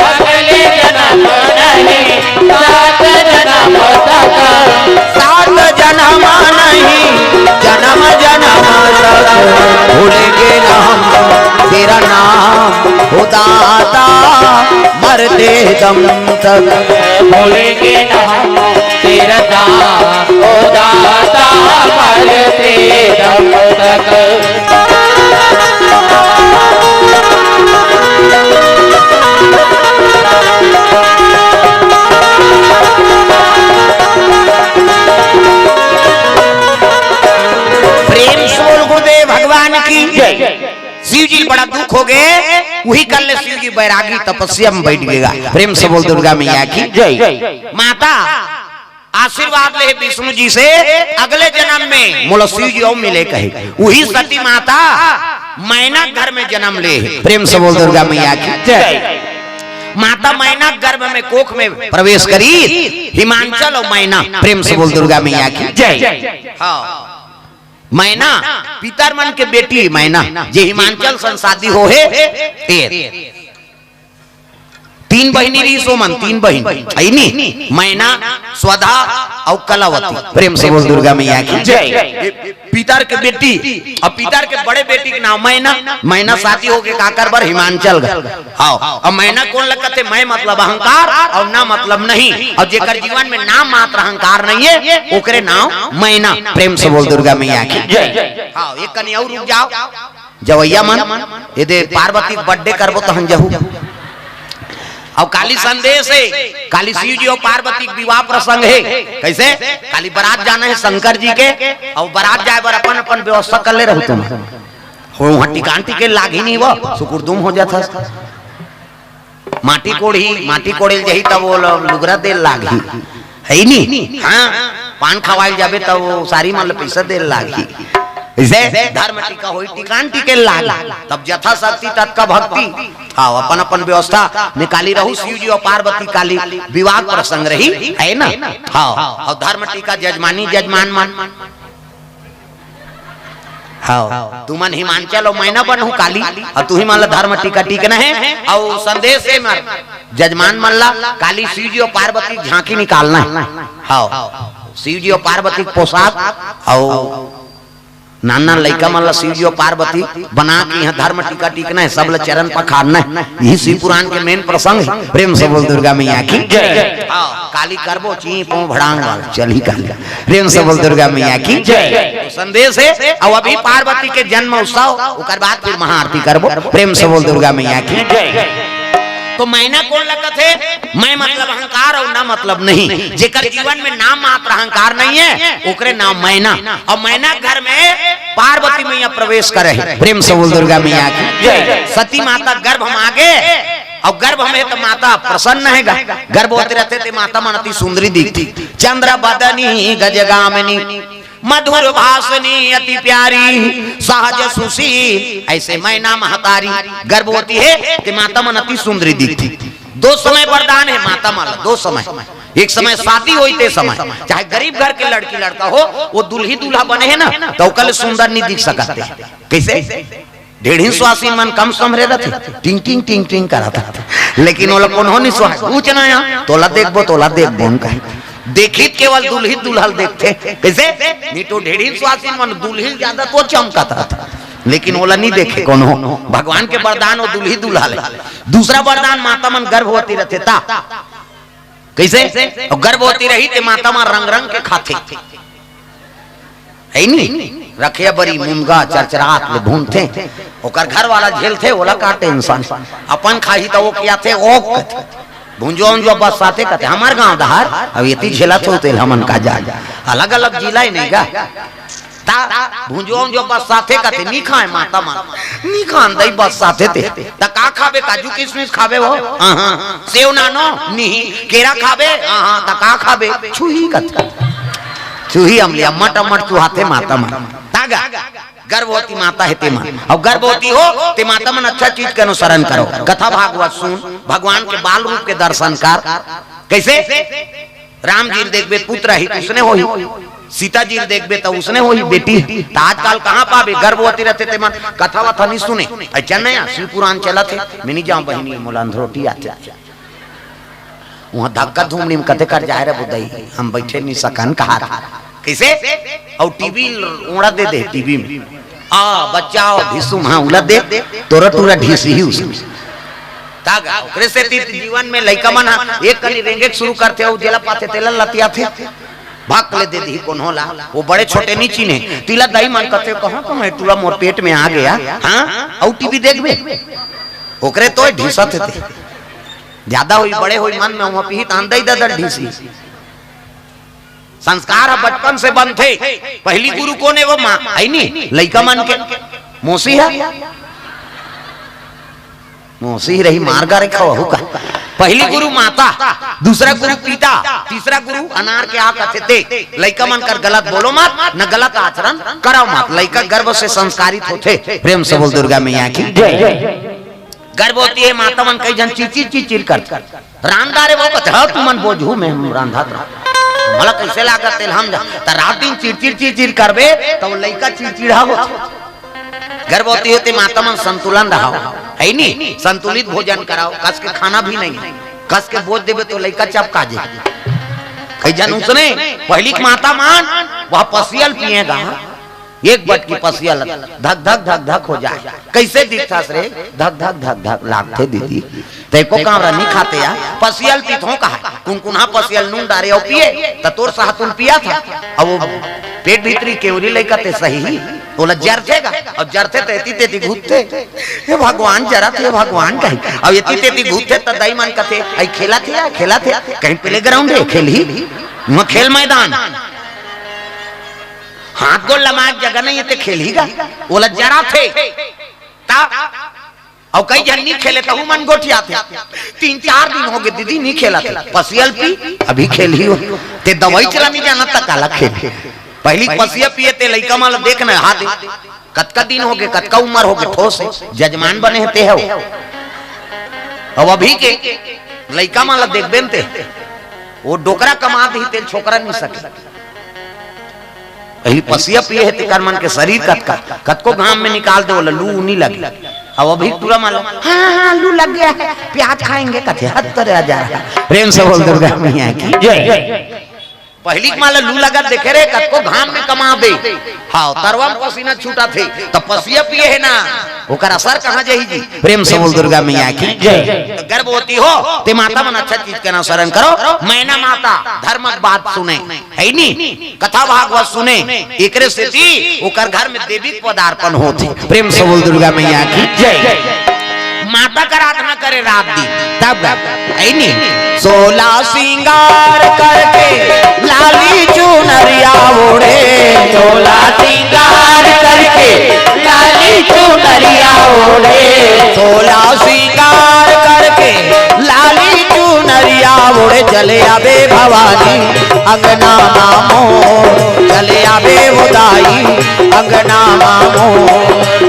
अगले जन्म नहीं, सात जन्म तक। सात जन्म नहीं, जन्म जन्म तक। भूलेंगे ना हम तेरा नाम, ओ दाता, मरते दम तक। भूलेंगे ना हम तेरा नाम, ओ दाता, मरते दम तक। प्रेम से बोल गुरुदेव भगवान की जय। शिव जी ल बड़ा दुख हो गे, वही कर ले शिव जी बैरागी तपस्या में बैठ गेगा। प्रेम से बोल दुर्गा मैया की जय। माता आशीर्वाद ले विष्णु जी से, अगले जन्म में मोला शिव जी अउ मिले कहे। वही सती माता मैना घर में जन्म ले। प्रेम से बोल दुर्गा मैया की जय। माता मैना गर्भ में कोख में प्रवेश करी, हिमांचल और मैना। प्रेम से बोल दुर्गा मैया की जय। हाँ, मैना पितर मन के बेटी मैना, जे हिमांचल सन शादी हो हे, ए तीन बहिनी रहिस ओमन, तीन बहिन, है नी? मैना, स्वधा अउ कलावती। प्रेम से बोल दुर्गा मैया की जय। पितर के बेटी, अब पितर के बड़े बेटी के नाम मैना। मैना शादी होके काकर बर हिमांचल गे। हाँ, अब मैना कोन लगथे? मैं मतलब अहंकार अउ ना मतलब नहीं। अउ जेकर जीवन में नाम मात्र अहंकार नहीं है, ओकरे नाम मैना। प्रेम से बोल दुर्गा मैया की जय। हाँ, एक कनी अउ रुक जाओ। जवैया मन, एदे पार्वती के बर्थडे करबो तहन जहू। अउ काली संदेश हे, काली शिव जी अउ पार्वती के विवाह प्रसंग हे। कइसे? काली बरात जाना हे शंकर जी के, अउ बरात जाए बर अपन अपन व्यवस्था कर ले रहू तुम। हो वहाँ टिकान टिके लागही नहीं, वो सुकुरदुम हो जात हस। माटी कोड़ही, माटी कोड़े ल जाही, तब वो ल-, लुगरा दे ल लागही, हे नी? हाँ, पान खवाए ल जाबे, तब वो सारी मन ल पैसा दे ल लागही। अइसे धर्म टीका होही, टिकान टिके ल लागही, तब जथा शक्ति ततका भक्ति। हाँ, अपन अपन व्यवस्था में काली रहू, शिव जी अउ पार्वती काली, विवाह प्रसंग रही, हे ना? हाँ, अउ धर्म टीका जजमानी जजमान मन। हाँ, तुमन हिमांचल अउ मैना बनहू काली, अउ तुही मन ला धर्म टीका टिकना हे, अउ संदेश हे मर जजमान मन ला काली शिव जी अउ पार्वती झांकी निकालना हे। हाँ, शिव जी अउ पार्वती के पोशाक, अउ नान नान लइका मन ला शिव जी अउ पार्वती बना के यहाँ धर्म टीका टिकना हे, सब ला चरण पखारना हे। यही शिव पुराण के main प्रसंग हे। प्रेम से बोल दुर्गा मैया की जय। हाँ, काली करबो ची पो भड़ांग वाला, चली काली। प्रेम से बोल दुर्गा मैया की जय। तो संदेश हे, अउ अभी पार्वती के जन्म उत्सव, ओकर बाद फिर महाआरती करबो। प्रेम से बोल दुर्गा मैया की जय। तो मैं ना कोन लगत हे, मैं मतलब अहंकार अउ ना मतलब नहीं। जेकर जीवन में नाम मात्र अहंकार नहीं हे, ओकरे नाम मैना। अउ मैना घर में पार्वती मैया प्रवेश करे हे। प्रेम से बोल दुर्गा मैया की जय। सती माता गर्भ में आगे, अउ गर्भ में तो माता प्रसन्न हे गा। गर्भवती रहथे ते माता मन अति सुंदरी दिखथे। चंद्र बदनी गजगामिनी, मधुर भाषिणी अति प्यारी, सहज सुशील। अइसे मैना महतारी गर्भवती हे ते माता मन अति सुंदरी दिखथे। दो समय वरदान हे माता मन ला, दो समय। एक समय शादी होही ते समय, चाहे गरीब घर के लड़की लड़का हो, वो दुल्ही दूल्हा बने हे ना, तो ओकर ले सुंदर नहीं दिख सकत हे। कइसे? ढेढ़िन सुवासिन मन कम संभरे रथे, टिंग टिंग टिंग टिंग करत रथे, लेकिन ओला कोनो नहीं सुहाय। ऊंच ना आ, तोला देखबो, तोला देखबो, हम कहे। देखित केवल दुल्ही दुल्हा ल देखथे। कइसे? नहीं तो ढेढ़िन सुवासिन मन दुल्ही ल ज्यादा तो चमकत रथे, लेकिन ओला नहीं देखे कोनो। भगवान के वरदान वो दुल्ही दुल्हा ले। दूसरा वरदान, माता मन गर्भवती रथे ता। कइसे? अउ गर्भवती रही ते माता मन रंग रंग के खाथे। हे नी? रखिया बरी मुनगा चरचरात ले भूनथे, ओकर घर वाला झेलथे, ओला का tension। अपन खाही त ओ खियाथे, ओ कथे। भुंजो उंजो बस साथे कथे, हमर गांव डहर, अब एती झेलत हो तेल हमन का जाय। अलग-अलग जिला हे नहीं गा। ता भुंजो उंजो बस साथे कथे, नी खाय माता मन। नी खान दई बस साथे ते। त का खाबे, काजू किशमिश खाबे हो? हाँ, हाँ। सेव नानो? नहीं। केरा खाबे? हाँ, हाँ। त का खाबे? छुही कथे। छुही अमली, अम्मट अम्मट चुहाथे माता मन। तागा, गर्भवती माता हे ते मन। अउ गर्भवती हो, ते माता मन अच्छा चीज के अनुसरण करो। कथा भागवत सुन, भगवान के बाल रूप के दर्शन कर। कइसे? राम जी ल देखबे, पुत्र ही उसने होही। सीता जी ल देखबे, त उसने होही, बेटी। त आजकल कहाँ पाबे? गर्भवती रथे ते मन कथा वथा नहीं सुने। अच्छा नया शिव पुराण चलत हे, मैं नहीं जाऊँ बहिनी, मोला अंधरोटी आथे। उहाँ धक्का धुमड़ी में कथे कर जाय रे बुदई, हम बइठे नहीं सकन कहा था। कइसे? अउ टीवी ओड़ा दे दे, टीवी में। आ, बच्चा आओ, ढिसुम, हाँ, उला दे, तोरा टूरा ढिस ही उसमें। तागा, ओकरे सेती जीवन में लइका मन हा, एक कनी रेंगे के शुरू करथे, अउ जेला पाथे, तेला लतियाथे। भक ले दे दिही कोनो ला, वो बड़े छोटे नहीं चिन्हे। तिला दाई मन कथे, कहाँ, कहाँ, ये टूरा मोर पेट में आ गया, हाँ? अउ टीवी देखबे? ओकरे तो ढिसत हे ते। ज्यादा होई, बड़े होई मन में, हुआ पीही, त हम दई ददर ढीसी। संस्कार ह बचपन से बनथे। पहली गुरु कोन हे? वो माँ, हे नी? लइका मन के मौसी हे। मौसी रही, मार गारे खवहू का। पहली गुरु माता, दूसरा गुरु पिता, तीसरा गुरु अनार के आ कथे ते। लइका मन कर गलत बोलो मत, न गलत आचरण करो मत। लइका गर्भ से संस्कारित होथे। प्रेम से बोल दुर्गा मैया की जय। गर्भवती हे माता मन कई झन चिचिर चिचिर करथे। रांधा रे वो कथे, "हाँ, तुमन बोझू में हम रांधत रहा। मला कइसे लागत तेल हम जा।" त रात दिन चिड़चिड़ चिड़चिड़ करबे, त वो लइका चिड़चिड़ा होथे। गर्भवती होते माता मन संतुलन रहाओ, हे नी? संतुलित भोजन कराओ, कस के खाना भी नहीं, कस के बोझ देबे तो लइका चपका जे। कई झन उसने, पहली के माता मन, वह पसियल पिएगा। एक बटकी पसिया ल धक धक धक धक हो जाय। कइसे दिखथस रे? धक धक धक धक लागथे दीदी। त एको कांवरा नी खाते या, पसिया ल पीथों कहा। कुनकुनहा पसिया ल नून डारे अउ पिए, त तोर साहतुन पिया था। अब वो पेट भीतरी केवरी लइका ते सही ही। ओला जरथे गा, अउ जरथे त एती तेती घूमथे, "हे भगवान, जरत हे भगवान," कही। अउ एती तेती घूमथे त दाई मन कथे, "अई खेलत हे या खेलत हे?" कहीं प्लेग्राउंड हे, खेलही, उहाँ खेल मैदान। हाथ गोड़ लमाए के जगह नहीं हे ते खेलही गा, ओला जरत हे। त अउ कई झन नी खेले, तहू मन गोठियाथे। तीन चार दिन होगे दीदी, नी खेलत हे। पसिया ल पी, अभी खेलही हो। ते दवाई चला नी जानत त काला खेलही। पहिली पसिया पिए ते लइका मन ल देख न, हाथ दे। कतका दिन होगे, कतका उमर होगे, ठोस हे। जजमान बने हे ते हव। अउ अभी के लइका मन ल देखबे न ते, ओ डोकरा कमा दिही, तेल छोकरा नी सके। पहिली पसिया पिए हे, तेकर मन के शरीर कतका, कतको घाम में निकाल दे, ओला लू नी लगे। अउ अभी टूरा मन ल, "हाँ, हाँ, लू लग गया है, प्याज खाएंगे," कथे, हद करे आ जा रहा। प्रेम से बोल दुर्गा मैया की जय। पहिली के मन ल लू लगत देखे रे, कतको घाम में कमा दे। हाँ, तरवा में पसीना छूटत हे, त पसिया पिए हे ना, ओकर असर कहाँ जाही जी? प्रेम से बोल दुर्गा मैया की जय। त गर्भवती हो, ते माता मन अच्छा चीज के अनुसरण करो। मैना माता धर्म के बात सुने, हे नी? कथा भागवत सुने, एकरे सेती ओकर घर में देवी के पदार्पण होथे। प्रेम से बोल दुर्गा मैया की जय। माता का आराधना करे रात दिन, तब गा, हे नी? सोला सिंगार करके लाली चुनरिया ओढ़े, सोला सिंगार करके लाली चुनरिया ओढ़े, सोला सिंगार करके लाली चुनरिया ओढ़े चले आबे भवानी अंगना मामो, चले आबे वो दाई अंगना मामो,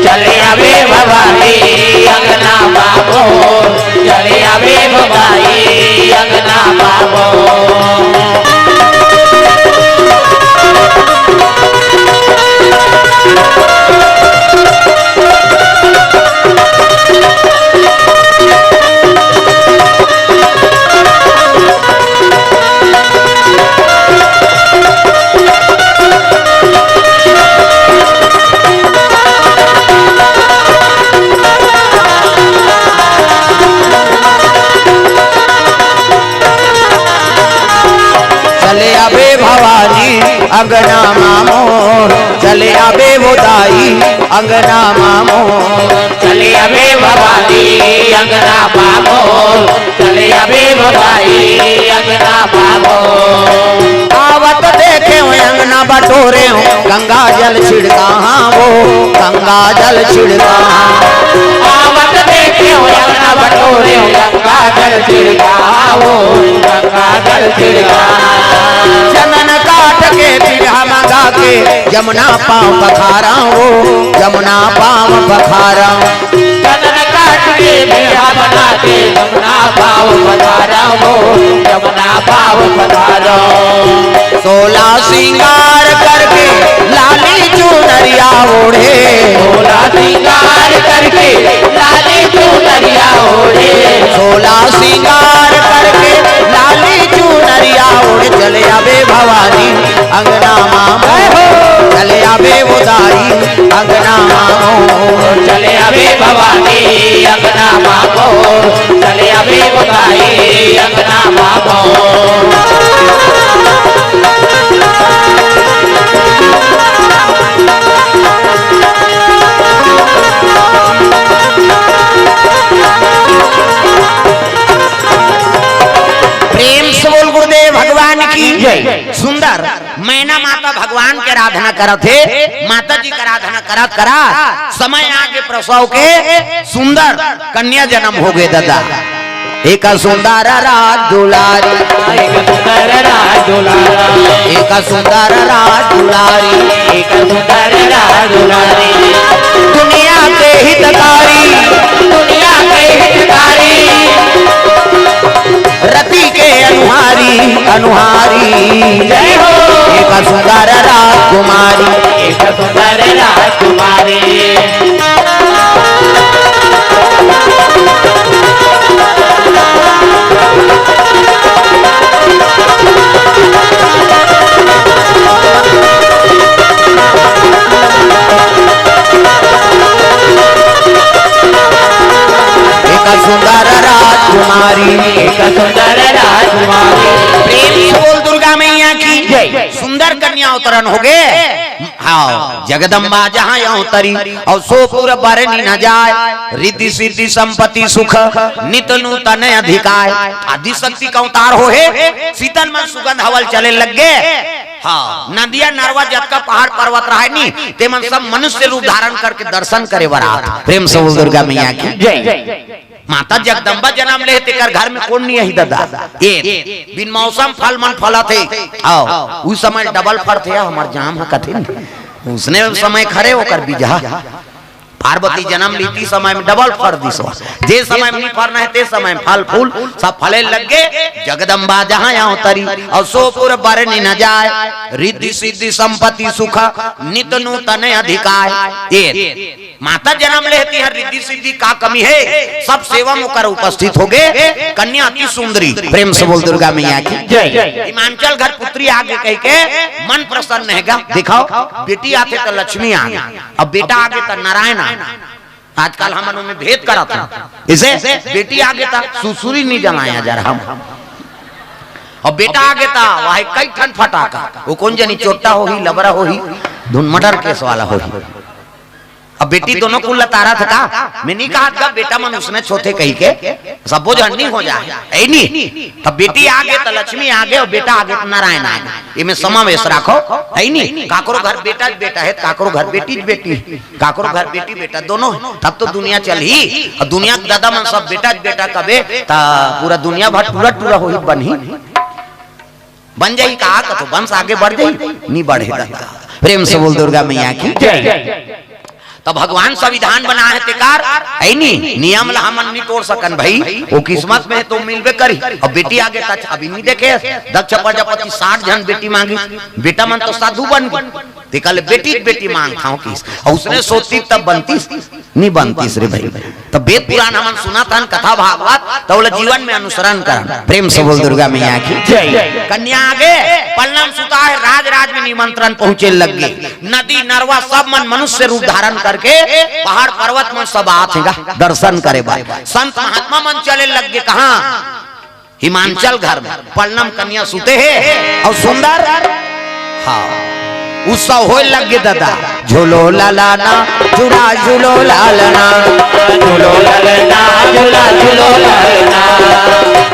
चले आबे भवानी अंगना मामो, चले आबे भवानी अंगना मामो। चले आबे भवानी अंगना मामो, चले आबे वो दाई अंगना मामो, चले आबे भवानी अंगना मामो, चले आबे भवानी अंगना मामो। आवत देखे हो अंगना बटोरे हो, गंगा जल छिड़का हाँ वो, गंगा जल छिड़का हाँ। आवत देखे हो अंगना बटोरे हो, गंगा जल छिड़का हाँ वो, गंगा जल छिड़का हाँ। चंदन काट के पीढ़ा मंगा के, जमुना पाँव पखारा वो, जमुना पाँव पखारा। चंदन काट के पीढ़ा बना के, जमुना पाँव पखारा वो, जमुना पाँव पखारा। सोला सिंगार करके लाली चुनरिया ओढ़े, सोला सिंगार करके लाली चुनरिया ओढ़े, सोला सिंगार करके लाली चुनरिया ओढ़े चले आबे भवानी अंगना मामो, चले आबे वो दाई अंगना मामो, चले आबे भवानी अंगना मामो, चले आबे वो दाई अंगना मामो। प्रेम से बोल गुरुदेव भगवान की जय। सुंदर मैना माता भगवान के आराधना करत हे, माता जी के आराधना करत करत समय आगे प्रसव के सुंदर कन्या जन्म होगे दादा। एक सुंदर राज दुलारी, एक सुंदर राज दुलारा, एक सुंदर राज दुलारी, एक सुंदर राज दुलारी। दुनिया के हितकारी, दुनिया के हितकारी, रति के अनुहारी, अनुहारी। जय हो। एक सुंदर राजकुमारी, एक सुंदर राजकुमारी। एक सुंदर राजकुमारी, एक सुंदर राजकुमारी। प्रेम से बोल दुर्गा मैया की जय। सुंदर कन्या अवतरण होगे। अउ जगदम्बा जहाँ अवतरी, अउ सो पुर बरनि न जाय। रिद्धि सिद्धि संपत्ति सुख नित नूतन अधिकाय। आदि शक्ति के अवतार होहे, सीतन मन सुगंध हवा ल चले लग गे। हाँ, नदिया नरवा जतका पहाड़ पर्वत रहय नी, ते मन सब मनुष्य रूप धारण करके दर्शन करे बर आत। प्रेम से बोल दुर्गा मैया की जय। माता जगदम्बा जनम ले हे, तेकर घर में कोन नइ आही ददा? ए, बिन मौसम फल मन फलत हे। अउ, उस समय डबल फरथे, हमर जाम ह कठिन। उसने समय खरे ओकर बीजा। पार्वती जनम लीस समय में डबल फर दिस। जे समय में नइ फरना हे, ते समय में फल फूल सब फले लग गे। जगदम्बा जहाँ अवतरी, अउ सो पुर बरनि न जाय। रिद्धि सिद्धि संपत्ति सुख नित नूतन अधिकाय। ए, माता जनम ले हे, तिहां रिद्धि सिद्धि का कमी हे, सब सेवा में ओकर उपस्थित हो गे। कन्या अति सुंदरी, प्रेम से बोल दुर्गा मैया की जय। हिमांचल घर पुत्री आगे कहिके मन प्रसन्न हे गा। दिखाओ, बेटी आथे त लक्ष्मी आगे, अब बेटा आगे त नारायण आगे। आजकल हमन ओमे भेद करत हन, इसे बेटी आगे त सुसुरी नइ जलाय जा रहा हम, अब बेटा आगे त वह कई ठन फटाका, वो कोन जनी चोट्टा होही, लबरा होही, धुन मटर केस वाला होही। अब बेटी दोनों कुल लतारत हे का? मैं नइ कहत का बेटा मन उसने छोथे कहिके, सबो झन नइ हो जाय, हे नी? तब बेटी आगे त लक्ष्मी आगे अउ बेटा आगे त नारायण आगे, एमे समावेश राखो, हे नी? काकरो घर बेटा ज बेटा हे, काकरो घर बेटी ज बेटी, काकरो घर बेटी बेटा दोनों हे, तब तो दुनिया चलही। अउ दुनिया के ददा मन सब बेटा ज बेटा कबे, त पूरा दुनिया भर टूरा टूरा होही, बनही। बन जाही का, कथो वंश आगे बढ़ जाही, नइ बढ़े ददा। प्रेम से बोल दुर्गा मैया की जय। त भगवान संविधान बनाय हे तेकर, हे नी? नियम ला हमन नइ तोड़ सकन भई, वो किस्मत में हे त मिलबे करही। अउ बेटी आगे त अभी नइ देखे, दक्ष प्रजापति साठ झन बेटी मांगिस, बेटा मन तो साधु बन गे, तेकर ले बेटी बेटी मांगथंव किहिस, अउ उसने सोचतिस तब बनतिस। नइ बनतिस रे भई। त वेद पुराण हमन सुनत हन, कथा भागवत, त ओला जीवन में अनुसरण करन। प्रेम से बोल दुर्गा मैया की जय। कन्या आगे, पलनम सुता हे, राज राज में निमंत्रण पहुंचे लग गे। नदी नरवा सब मन मनुष्य रूप धारण करके पहाड़ पर्वत मन सब आत हे गा, दर्शन करे बर। संत महात्मा मन चले लग गे कहाँ? हिमांचल घर में पलनम कन्या सुते हे अउ सुंदर, हाँ, उत्सव होय लग गे ददा। झूलो लालना, झूला झूलो लालना, झूलो लालना, झूला झूलो लालना।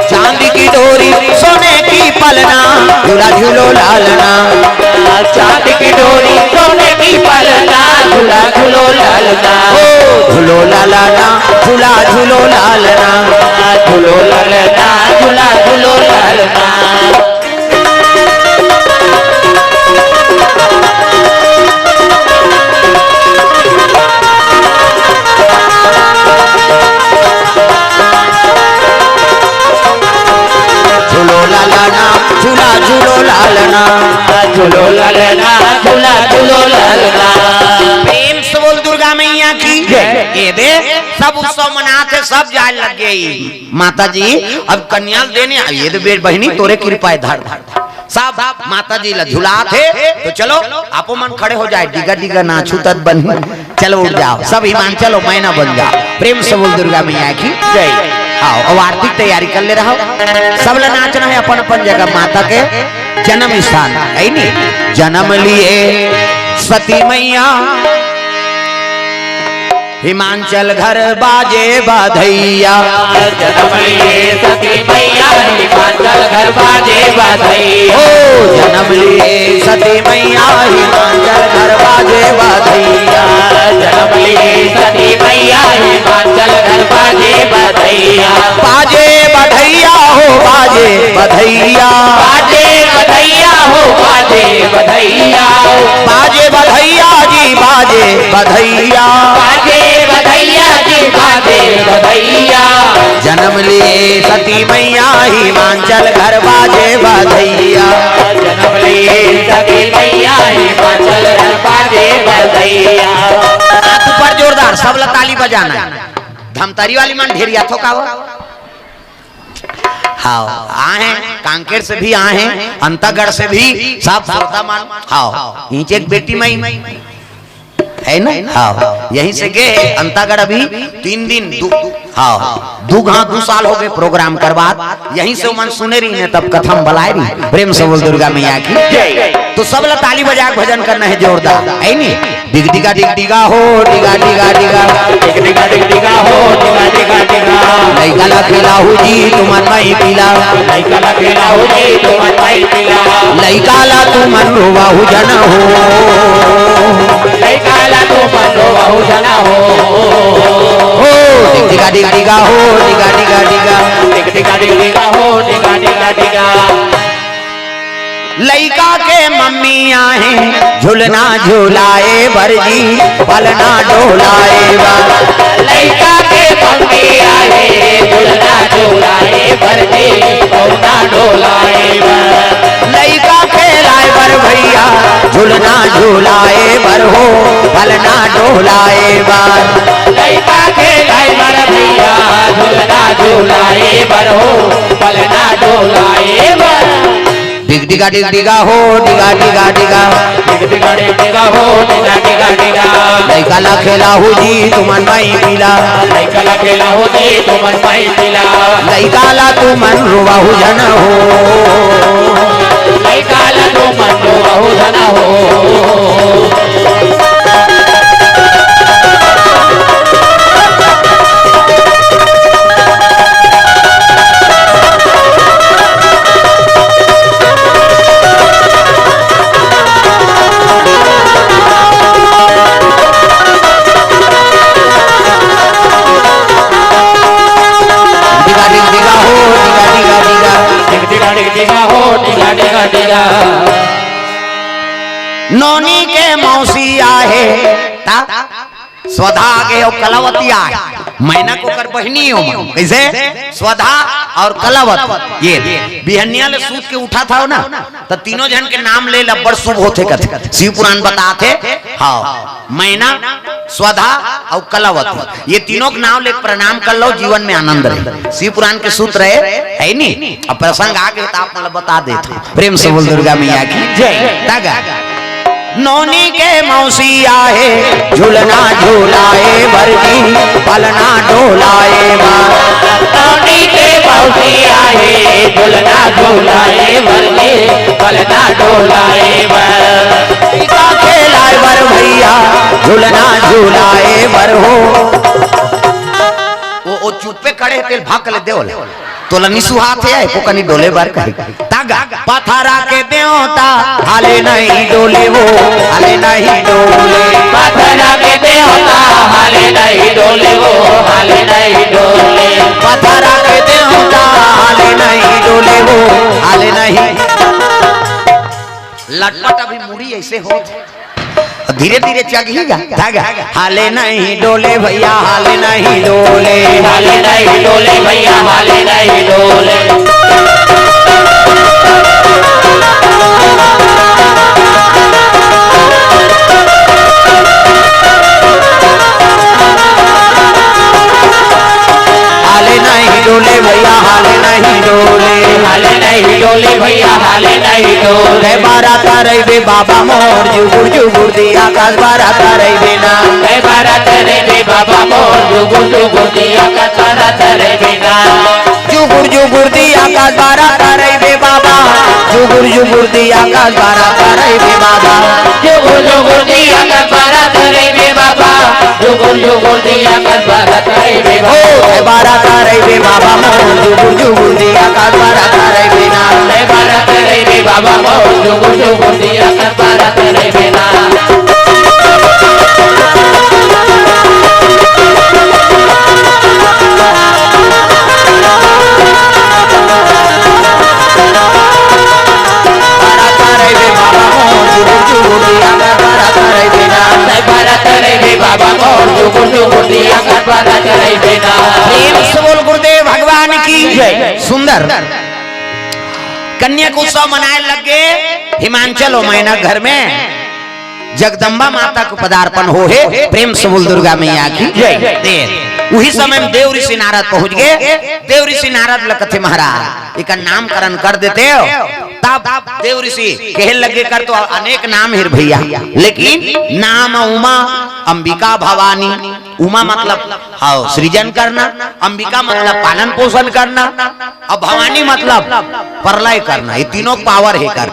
चांदी की डोरी, सोने की पलना, झूला झूलो लालना। चांदी की डोरी, सोने की पलना, झूला झूलो लालना। ओ झूलो लालना, झूला झूलो लालना। झूलो लालना, झूला झूलो लालना। झूलो लालना, झूला झूलो लालना। झूलो लालना, झूला झूलो लालना। प्रेम से बोल दुर्गा मैया की जय। ये दे, सब उत्सव मनात हे, सब जाय लग गे। माता जी, अब कन्या ल देने आइए तो बे-, बहिनी तोरे कृपा हे, धर, धर, धर। सब माता जी ला झुलात हे, तो चलो, आपो मन खड़े हो जाय, डिगा डिगा नाचू तब बन, चलो उठ जाव, सब हिमांचल हो, मैना बन जाव। प्रेम से बोल दुर्गा मैया की जय। हाँ, अब आरती के तैयारी कर ले रहा हो, सब ला नाचना हे अपन अपन जगह, माता के जन्म स्थान हे नी, जन्म लिए सती मैया। हिमांचल घर बाजे बधइया। जन्म लिए सती मैया, हिमांचल घर बाजे बधइया। ओ, जन्म लिए सती मैया, हिमांचल घर बाजे बधइया। जन्म लिए सती मैया, हिमांचल घर बाजे बधइया। बाजे बधइया हो, बाजे बधइया। बाजे बधइया हो, बाजे बधइया। बाजे बधइया जी, बाजे बधइया। बाजे बधइया जी, बाजे बधइया। जन्म लिए सती मैया, हिमांचल घर बाजे बधइया। जन्म लिए सती मैया, हिमांचल घर बाजे बधइया। हाथ ऊपर जोरदार, सब ला ताली बजाना हे। धमतरी वाली मन ढेरिया थो का हो? हाँ, आहे, कांकेर से भी आहे, अंतागढ़ से भी, सब श्रोता मन। हाँ, नीचे एक बेटी माई, है ना? हाँ, यहीं से गे अंतागढ़ अभी तीन दिन, दू, हाँ, दू घां दू साल हो गए प्रोग्राम करवात, यहीं से ओमन सुने रहिन, तब कथा म बलाए रहिन। प्रेम से बोल दुर्गा मैया की जय। तो सब ला ताली बजा के भजन करना है जोरदार, है नी? डिग डिगा डिग डिगा हो, डिगा डिगा डिगा। डिग डिगा डिग डिगा हो, डिगा डिगा डिगा। लइका ला खिलाहू जी तुमन माई पीला। लइका ला खिलाहू जी तुमन माई पीला। लइका ला तुमन रोवाहू झन हो। लइका ला तुमन रोवाहू झन हो। हो, डिग डिगा डिग डिगा हो, डिगा डिगा डिगा। डिग डिगा डिग डिगा हो, डिगा डिगा डिगा। लइका के मम्मी आहे झुलना झुलाए बर जी, पलना डोलाए बर। लइका के मम्मी आहे झुलना झुलाए बर जी, पलना डोलाए बर। लइका खेलाए बर भैया झुलना झुलाए बर हो, पलना डोलाए बर। लइका खेलाए बर भैया झुलना झुलाए बर हो, पलना डोलाए बर। डिग डिगा डिग डिगा हो, डिगा डिगा डिगा। डिग डिगा डिग डिगा हो, डिगा डिगा डिगा। लइका ला खेलाहू जी तुमन माई पीला। लइका ला खेलाहू जी तुमन माई पीला। लइका ला तुमन रोवाहू झन हो। लइका ला तुमन रोवाहू झन हो। डिगा डिग डिगा हो, डिगा डिगा डिगा। डिग डिगा डिग डिगा हो, डिगा डिगा डिगा। नोनी के मौसी आहे ता स्वधा आगे अउ कलावती आगे। मैना के ओकर बहिनी हो। कैसे? स्वधा अउ कलावती। ये बिहनिया ले सूत के उठा था ना, त तीनों झन के नाम ले ले अब्बड़ शुभ होथे कथे। शिव पुराण बताथे। हाँ, मैना, स्वधा अउ कलावती, ये तीनों के नाम ले प्रणाम कर लो, जीवन में आनंद रहे। शिव पुराण के सूत्र है, है नी? अब प्रसंग आगे तो आप मतलब बता देते। प्रेम से बोल दुर्गा मैया की जय। तागा। नोनी के मौसी आहे, झुलना झुलाए बर जी, पलना डोलाए बर। नोनी के मौसी आहे, झुलना झुलाए बर जी, पलना डोलाए बर। लइका खेलाए बर भैया, झुलना झुलाए बर हो। वो, वो चुप्पे खड़े हे, तेल भाग कर ले देवल। तोला नि सुहात हे, एको कनी डोले बर कहे। तागा, पथरा के देवता, हाले नहीं डोले वो, हाले नहीं डोले। पथरा के देवता, हाले नहीं डोले वो, हाले नहीं डोले। पथरा के देवता, हाले नहीं डोले वो, हाले नहीं। लटपट अभी मुड़ी ऐसे हो। धीरे धीरे चघी गा, धागा। हाले नहीं डोले भैया, हाले नहीं डोले। हाले नहीं डोले भैया, हाले नहीं डोले। हाले नहीं डोले भैया, हाले नहीं डोले। हाले नहीं डोले भैया, हाले नहीं डोले। कै बारा तरई बे बाबा मोर, जुगुर जुगुर दिया आकाश बारा तरई बे ना। कै बारा तरई बे बाबा मोर, जुगुर जुगुर दिया आकाश बारा तरई बे ना। जुगुर जुगुर दिया आकाश बारा तरई बे बाबा, जुगुर जुगुर दिया आकाश बारा तरई बे बाबा। जुगुर जुगुर दिया आकाश बारा तरई बे बाबा। जुगुर जुगुर दिया आकाश बारा तरई बे बाबा। ओ, कै बारा तरई बे बाबा मोर, जुगुर जुगुर दिया आकाश बारा तरई बे ना। कै बारा तरई बे बाबा मोर, जुगुर जुगुर दिया आकाश बारा तरई बे ना। बारा तरई बे बाबा मोर, जुगुर जुगुर दिया आकाश बारा तरई बे ना। बारा तरई बे बाबा मोर, जुगुर जुगुर दिया आकाश बारा तरई बे ना। प्रेम से बोल गुरुदेव भगवान की जय। सुंदर। कन्या के उत्सव मनाए लग गे हिमांचल अउ मैना घर में। जगदम्बा माता के पदार्पण हो हे, प्रेम से बोल दुर्गा मैया की जय। दे, उही समय में देव ऋषि नारद पहुंच गए। देव ऋषि नारद ल कथे, महाराज, एकर नामकरण कर देते हो। तब देव ऋषि कहे लगे, कर तो अनेक नाम हे भैया, लेकिन नाम उमा अंबिका भवानी। उमा मतलब हाँ, सृजन करना, अंबिका मतलब पालन पोषण करना, और भवानी मतलब प्रलय करना। ये तीनों पावर हे कर,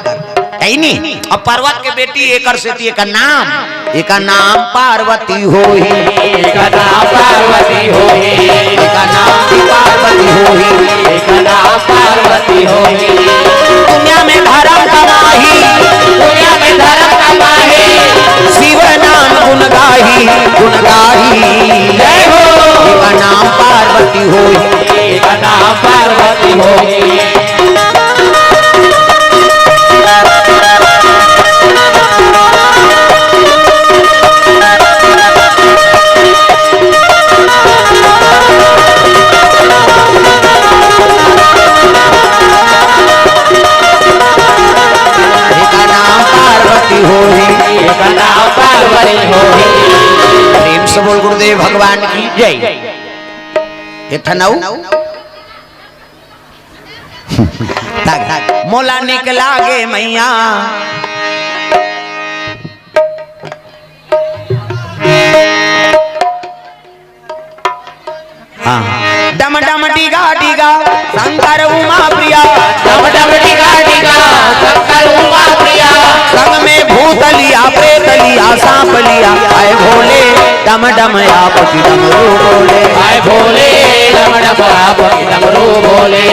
है नी? अब पर्वत के बेटी एकर सेती एकर नाम, एकर नाम पार्वती होही। एकर नाम पार्वती होही। एकर नाम भी पार्वती होही। एकर नाम पार्वती होही। दुनिया में धर्म कमाही, दुनिया में धर्म कमाही, शिव नाम गुण गाही, गुण गाही। जय हो। एकर नाम पार्वती होही। एकर नाम पार्वती होही। एकर नाम पार्वती होही। एकर नाम पार्वती होही। प्रेम से बोल गुरुदेव भगवान की जय। एक ठन अउ। मोला निक लागे मैया। हाँ। डम डम डिगा डिगा शंकर उमा प्रिया। डम डम डिगा डिगा शंकर उमा प्रिया। संग में भूत लिया, प्रेत लिया, सांप लिया, हाय भोले। डम डम आप की डमरू बोले। हाय भोले, डम डम आप की डमरू बोले।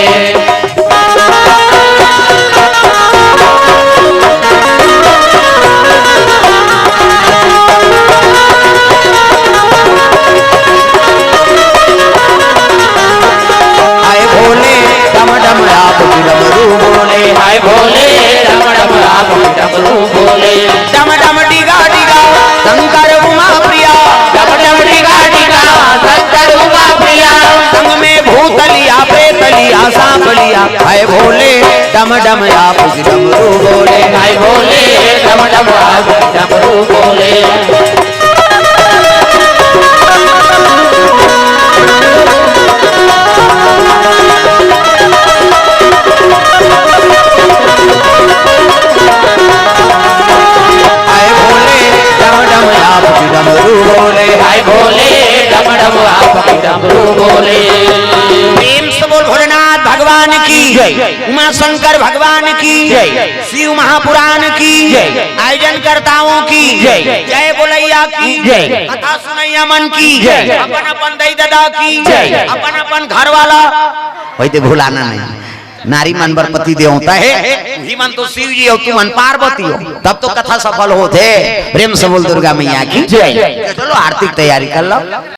हाय भोले, डम डम आप की डमरू बोले। हाय भोले, डम डम आप की डमरू बोले। डम डम डिगा डिगा शंकर उमा प्रिया। डम डम डिगा डिगा शंकर उमा प्रिया। संग में भूत लिया, प्रेत लिया, सांप लिया, हाय भोले, डम डम आप की डमरू बोले। हाय भोले, डम डम आप की डमरू बोले। हाय भोले, डम डम आप की डमरू बोले। हाय भोले, डम डम आप की डमरू बोले। प्रेम से बोल भोलेनाथ भगवान की जय। उमा शंकर भगवान की जय। शिव महापुराण की जय। आयोजनकर्ताओं की जय। जय बोलैया की जय। कथा सुनैया मन की जय। अपन अपन दई ददा की जय। अपन अपन घर वाला। वही ते भुलाना नहीं। नारी मन बर पति देवता हे, उही मन तो शिव जी हो, तुमन पार्वती हो, तब तो कथा सफल होथे। प्रेम से बोल दुर्गा मैया की जय। चलो आरती की तैयारी कर लो।